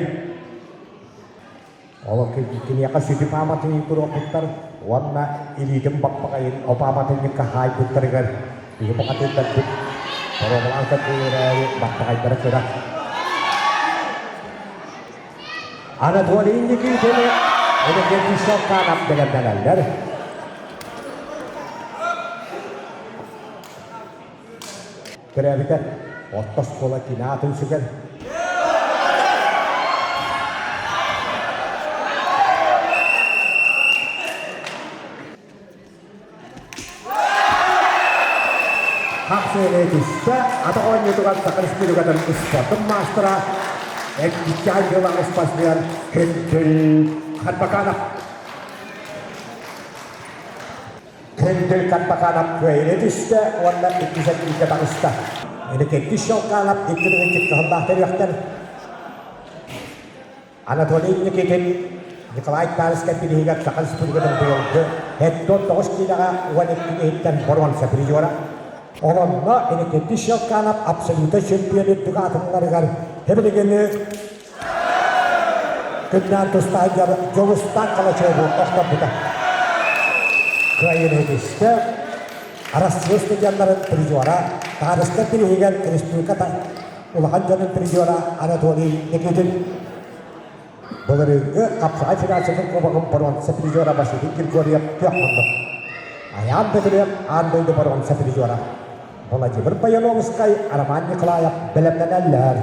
S9: Ол киниэхэ сүдү пааматынньык туруорбуттар уонна илиитин баппаҕайын о пааматынньыкка хаайбыттарыгар биһи бухатыырдарбыт боруобалаан көрдүлэр эрээри баппаҕайдара кыра. Анатолий Никитини Иннокентий Щелканов бэлэмнэнэллэр. Төрөөбүтэ орто оскуола кини аатын сүгэр. Хапсыаны түстэ, атах оонньуутугар Саха Республикатын спортун маастара, Эккиччээн дьылаҕа спортсмен Күндүл Харбаканов. Күндүл Карпаканов кыайыыны түстэ уонна иккис эргииргэ таҕыста. Иннокентий Щелканов икки тыһыынча кыһыллаах төрүөхтэр Анатолий Никитин Николай Тарскай бирииһигэр Саха Республикатын быйылгы 79 киилэҕэ 12 иһиттэн боруонса призера. Олонно Иннокентий Щелканов абсолютно чемпион үрдүк аатыннарыгар билигини Күннээн тустаах Дьулустаан Калачеву охторбута. Кыайыыны ситистэ. Арассыыйа студеннарын призера, Таарыска бирииһигэр республика улахан дьонун призера Анатолий Никитин. Былырыыҥҥы Хапсаҕай федерациятын кубогын боруонса призера Василий Григорьев күөх муннук. Айаан Бөтүрүөп аан дойду боруонса призера. Владимир Бояновскай, Роман Николаев бэлэмнэнэллэр.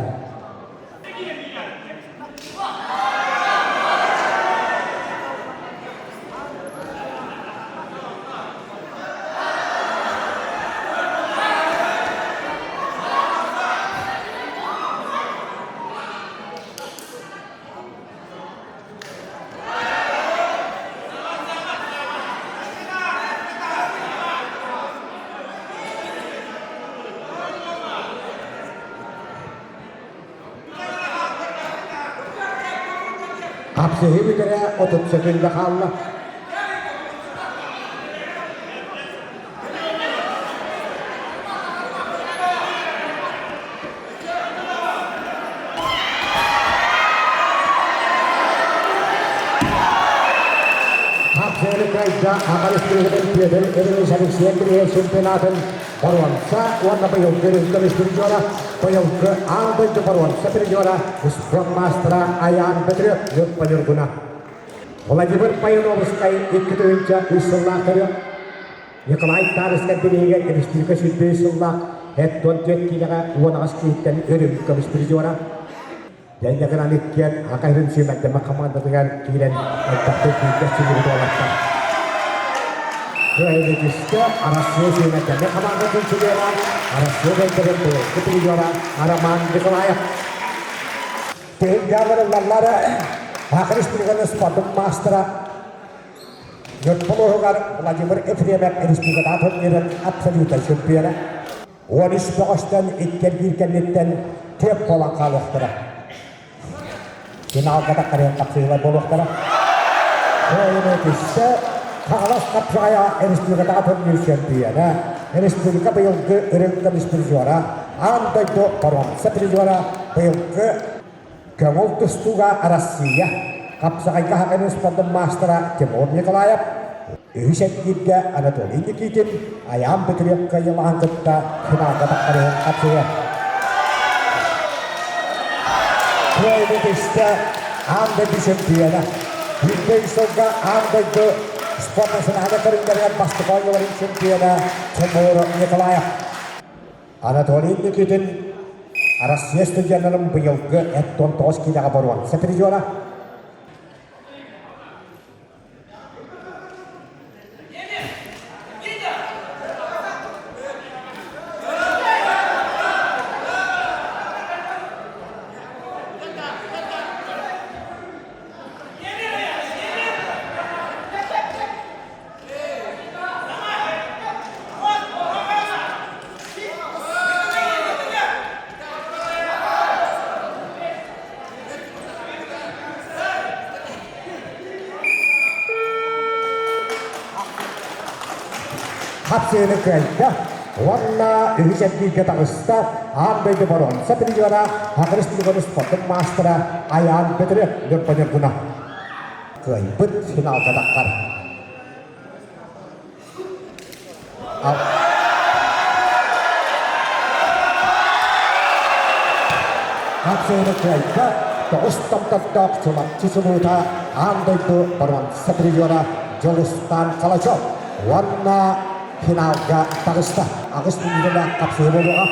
S9: Хапсыһыы бүтэрэ 30 сөкүүндэ хаалла. Хапсыһыы Аха Республикатын Петр Ильич Алексеев чемпионатын боруонса уонна быйылгы көмүс призера, быйылгы аан дойду боруонса призера, спорт маастара Айаан Петров Люппа Ньургуна. Владимир Паяновскай 2003 сыллаах төрүө Николай Тарскай бирииһигэр республика 105 сыллаах 74 киилэҕэ 18 киһиттэн өрүм көмүс призера. Дьэҥҥэ гынан иккиэн Ака иһин сүүмэрдэммит хамаандатыгар киирэн элбэхтик бииргэ сүүрбүт уолаттар. Кыайыытыска Арассыыйа сүүмэрдэммит хамаандатын чилиэнэ, Арассыыйа дойдутун быйылгы призера Роман Николаев. Түһүлгэ ыллаллар Саха Республикатын спордун маастара Ньурба Владимир Ефремов республикатааҕы турнирын абсолютнай чемпиона. 13 бөҕөстөн икки кэнниттэн түөрт буолан хаалыахтара. Финалга таххарыан тахсыылар буолуохтара. Кыайыыны түстэ Хаҥалас Хапсаҕайа республикатааҕы турнир чемпиона, республика быйылгы үрүҥ көмүс призера, аан дойду боруонса призера, быйылгы көҥүл тустууга Россия хапсаҕайга хаканы спордун маастара Тимур Николаев, үһүс эргииргэ Анатолий Никитин Айаан Петров кыайыылаһан кытта финалга таххарыһын хапсыйа. Кыайыыны түстэ аан дойду чемпиона. Биирдэ үс сылга аан дойду спорт национальнай көрүҥнэригэр бастакы оонньууларын чемпиона Тимур Николаев. Анатолий Никитин Россия студеннарын быйылгы 19 киилэҕэ боруонса призера. Хапсыыны кыайда уонна үһүс эргииргэ таҕыста аан дойду боруонса призера Хакырыс Ньургун спортун маастара Айаан Петров Ньурба Ньургуна кыайбыт финалга таххар. Хапсыыны кыайда тоҕус томтордоох Чурапчы чулуута аан дойду боруонса призера Дьулустаан Калачев уонна финалга таҕыста. Аҕыс мүнүүтэлээх хапсыы буолуоҕа.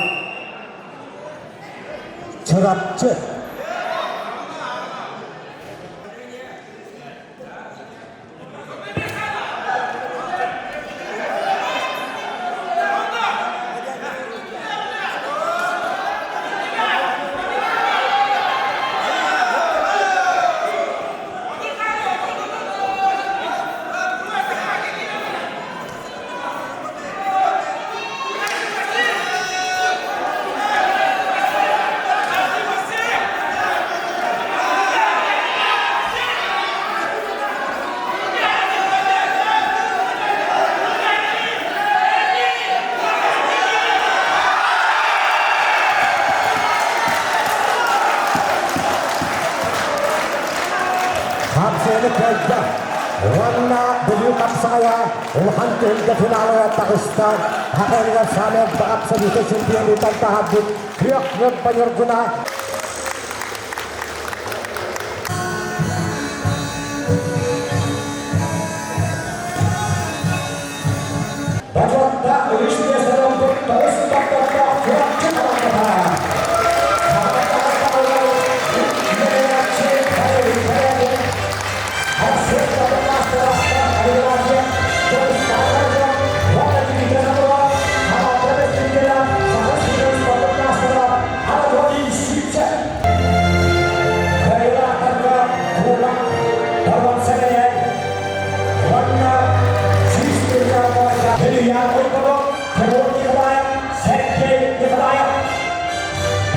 S9: Чурапчы Хапсыаны кыайда уонна Бүлүү хапсаҕайа улахан түһүлгэ финалыгар таҕыста. Хахайга саамай абсолютно чемпионутан таһаарбыт Күөх Ньурба Ньургуна Бочуоттаах үһүс миэстэни ылбыт тоҕус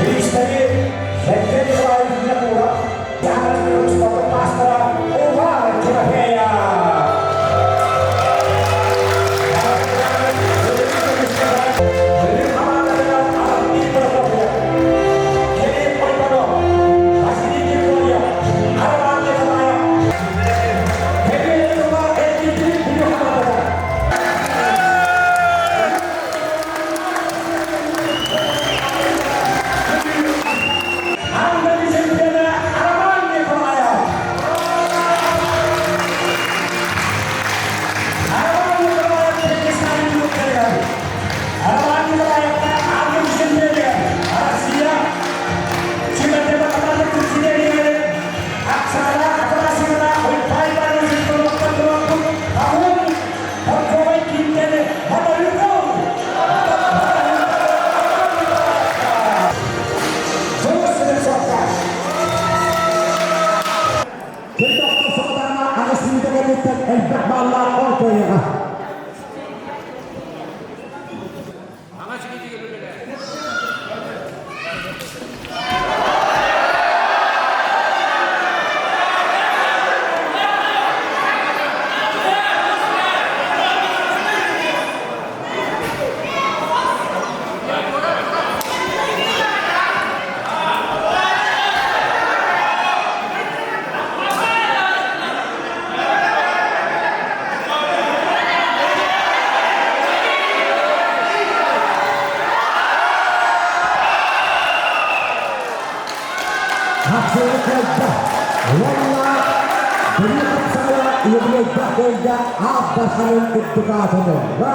S9: Бириистэри Сергей Николаевич Винокуров, Яна спортун маастара Иван Тимофеев. Элбэх баллаах ол кыайыаҕа. Хапсыгы кэлдэ. Уонна били хапсаҕайа үбүлүөйдээх көлдө аат барханын үрдүк аатын ылла.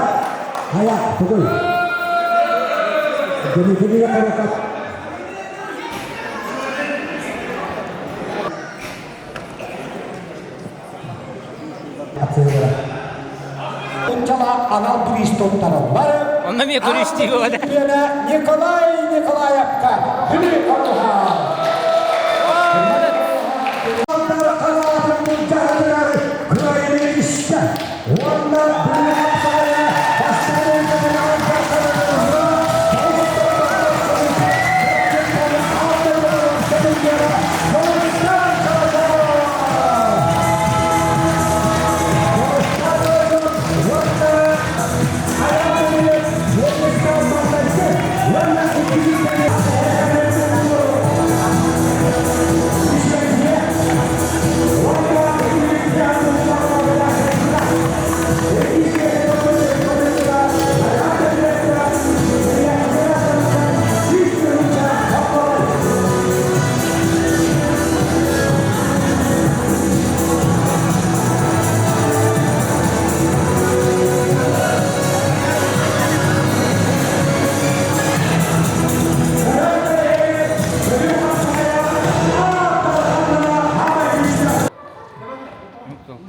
S9: Хайа, тугуй? Дмитрий Хороков анал бириис туттарыллар.
S1: Онно эмиэ көрүстүү буолла.
S9: Николай Николаевка Бүлүү Хомуһа. Уонна Бүлүү хапсаҕайа бастакы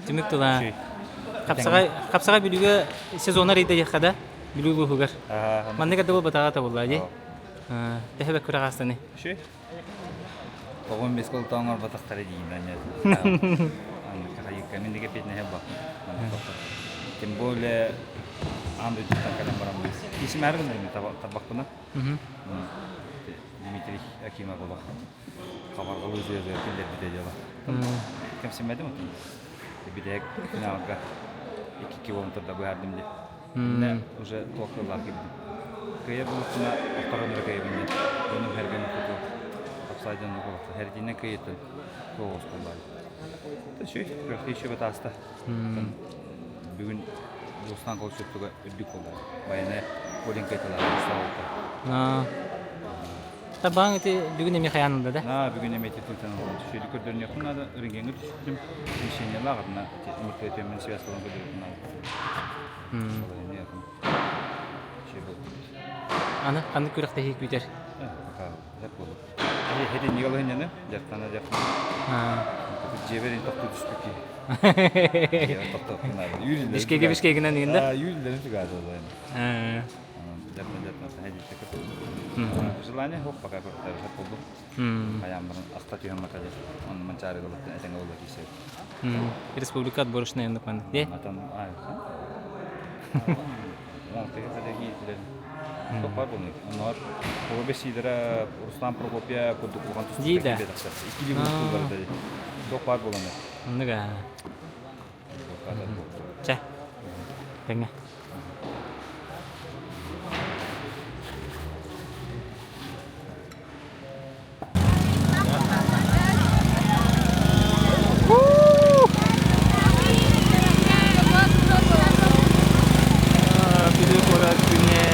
S1: Түмүк тыла. Хапсаҕай хапсаҕай Бүлүүгэ сезона рейдэ диэххэ да Бүлүү улууһугар. Маннык эрдэ буолбатаҕа табыллаа дии. Төһө бэк күрэх аастаны?
S14: Оҕом бес колтоон оҥорботохторо диин Хайыкка мин дигэ петнэһэ ба. Тем более аан дойдуттан кэлэн баран кисимээр гыннарым табакпына. Дмитрий Акимов олох хабарҕалыы сыа киллэрбитэ дьыала. Кэмсиммэтим отун. Бүтэһик финалга 2 километрда быһаардым дии. Иннэ уже туох тыллаах киирдим. Кыайа булуктуна охторон эрэ кыайабын диэн. Дьонум хэргэн ортоту апсай дьонно кулахта. Хэритинэн кыайыттан туох осколлаан. Үчүгэй, күрэхтии үчүгэй тааста. Бүгүн Дьулустаан Колчуктуга үрдүк буолла. Байанай Оленька айталаах
S1: Табаң ити бүгүн эми хайаан ылда да?
S14: На, бүгүн эми ити тылтан ылла. Түшөйдү көрдөрүнүөхпүн наада, рентгеҥҥэ түспүтүм. Помещениелаах атына мөртөтүөммүн связь кылан көрдөрүөхпүн наада.
S1: Аны ханнык күрэхтэһии күүтэр?
S14: Пока буолур. Хэтиннигэ алыһынньаны, дьартана дьартана. Дьиэбэр ин тохтуу түспүт киһи.
S1: Бишкеге бишкегинен игин да?
S14: Юллерин тугаады. Желание хоп пока көртөрү болду. Хаяммарын аста түһэн макале. Он манчары голоттан этең олла кисе.
S1: Республика отборочная ындык Е?
S14: Атан ай. Он теге хадеги Тоқ бар бұны. Онор Робе Сидора, Руслан Прокопьев курдук улахан
S1: Дии да.
S14: тустууктар тахсар. Иккили тустуулар да. Тоқ бар боланы.
S1: Оннуга. Чэ. Тэҥэ. Бүлүү куорат күнэ.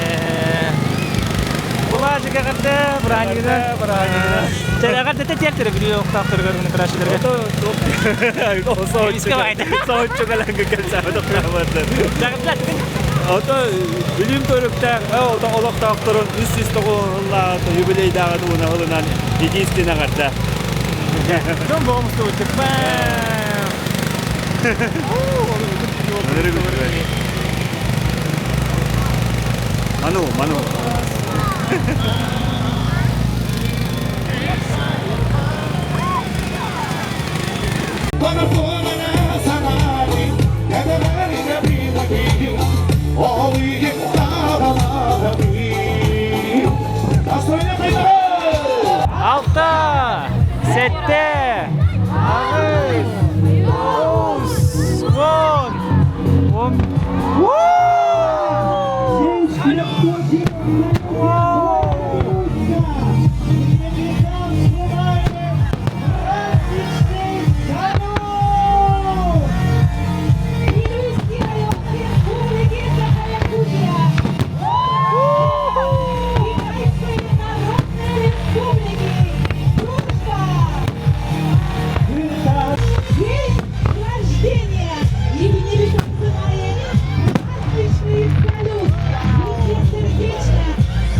S1: Булаажык эҕэрдэ, бырааһынньыгынан.
S15: Бырааһынньыгынан.
S1: Эҕэрдэтэ тиэртэрэ Бүлүү олохтоохторугар уонна көрөөччүлэргэ.
S15: Соһуччу кэлэн кэлсээбит Ото билим көрүктээх олохтоохторун 309 юбилейдааҕы туһунан ылынан единственный эҕэрдэ.
S1: Дьон боҕомустубут.
S15: Ману, ману.
S1: Алта, сэттэ, аҕыс, тоҕус, уон, он.
S11: Рождения! Юбилей праздничный салют! Сердечно! С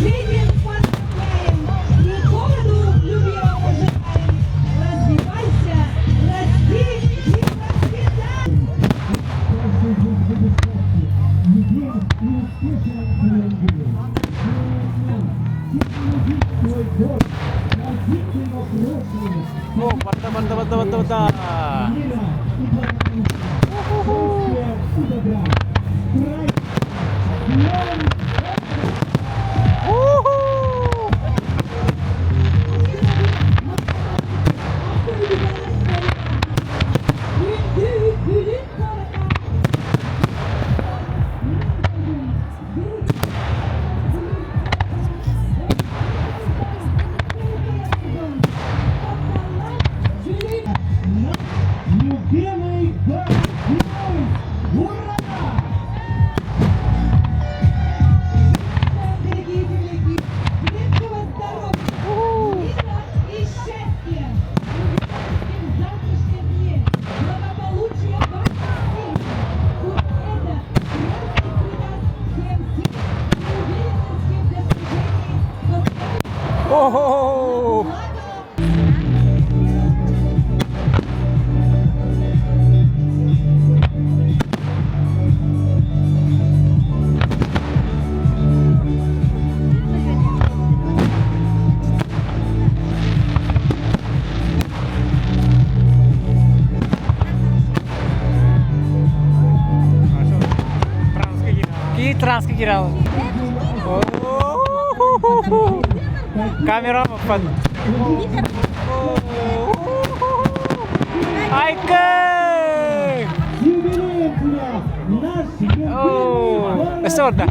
S11: поздравляем! И городу любимому желаем! Развивайся, расти и процветай!
S1: О, барда, барда, барда, барда, барда.
S9: Любимый город Ура!
S11: Дорогие земляки, крепкого здоровья, мира и счастья! Уверенности в завтрашнем дне, благополучия вашей семьи! Пусть это праздник придаст всем сил и уверенности в достижении поставленных
S1: Ого! Ки транска кирал. Камера под. Айка! О, Сорда.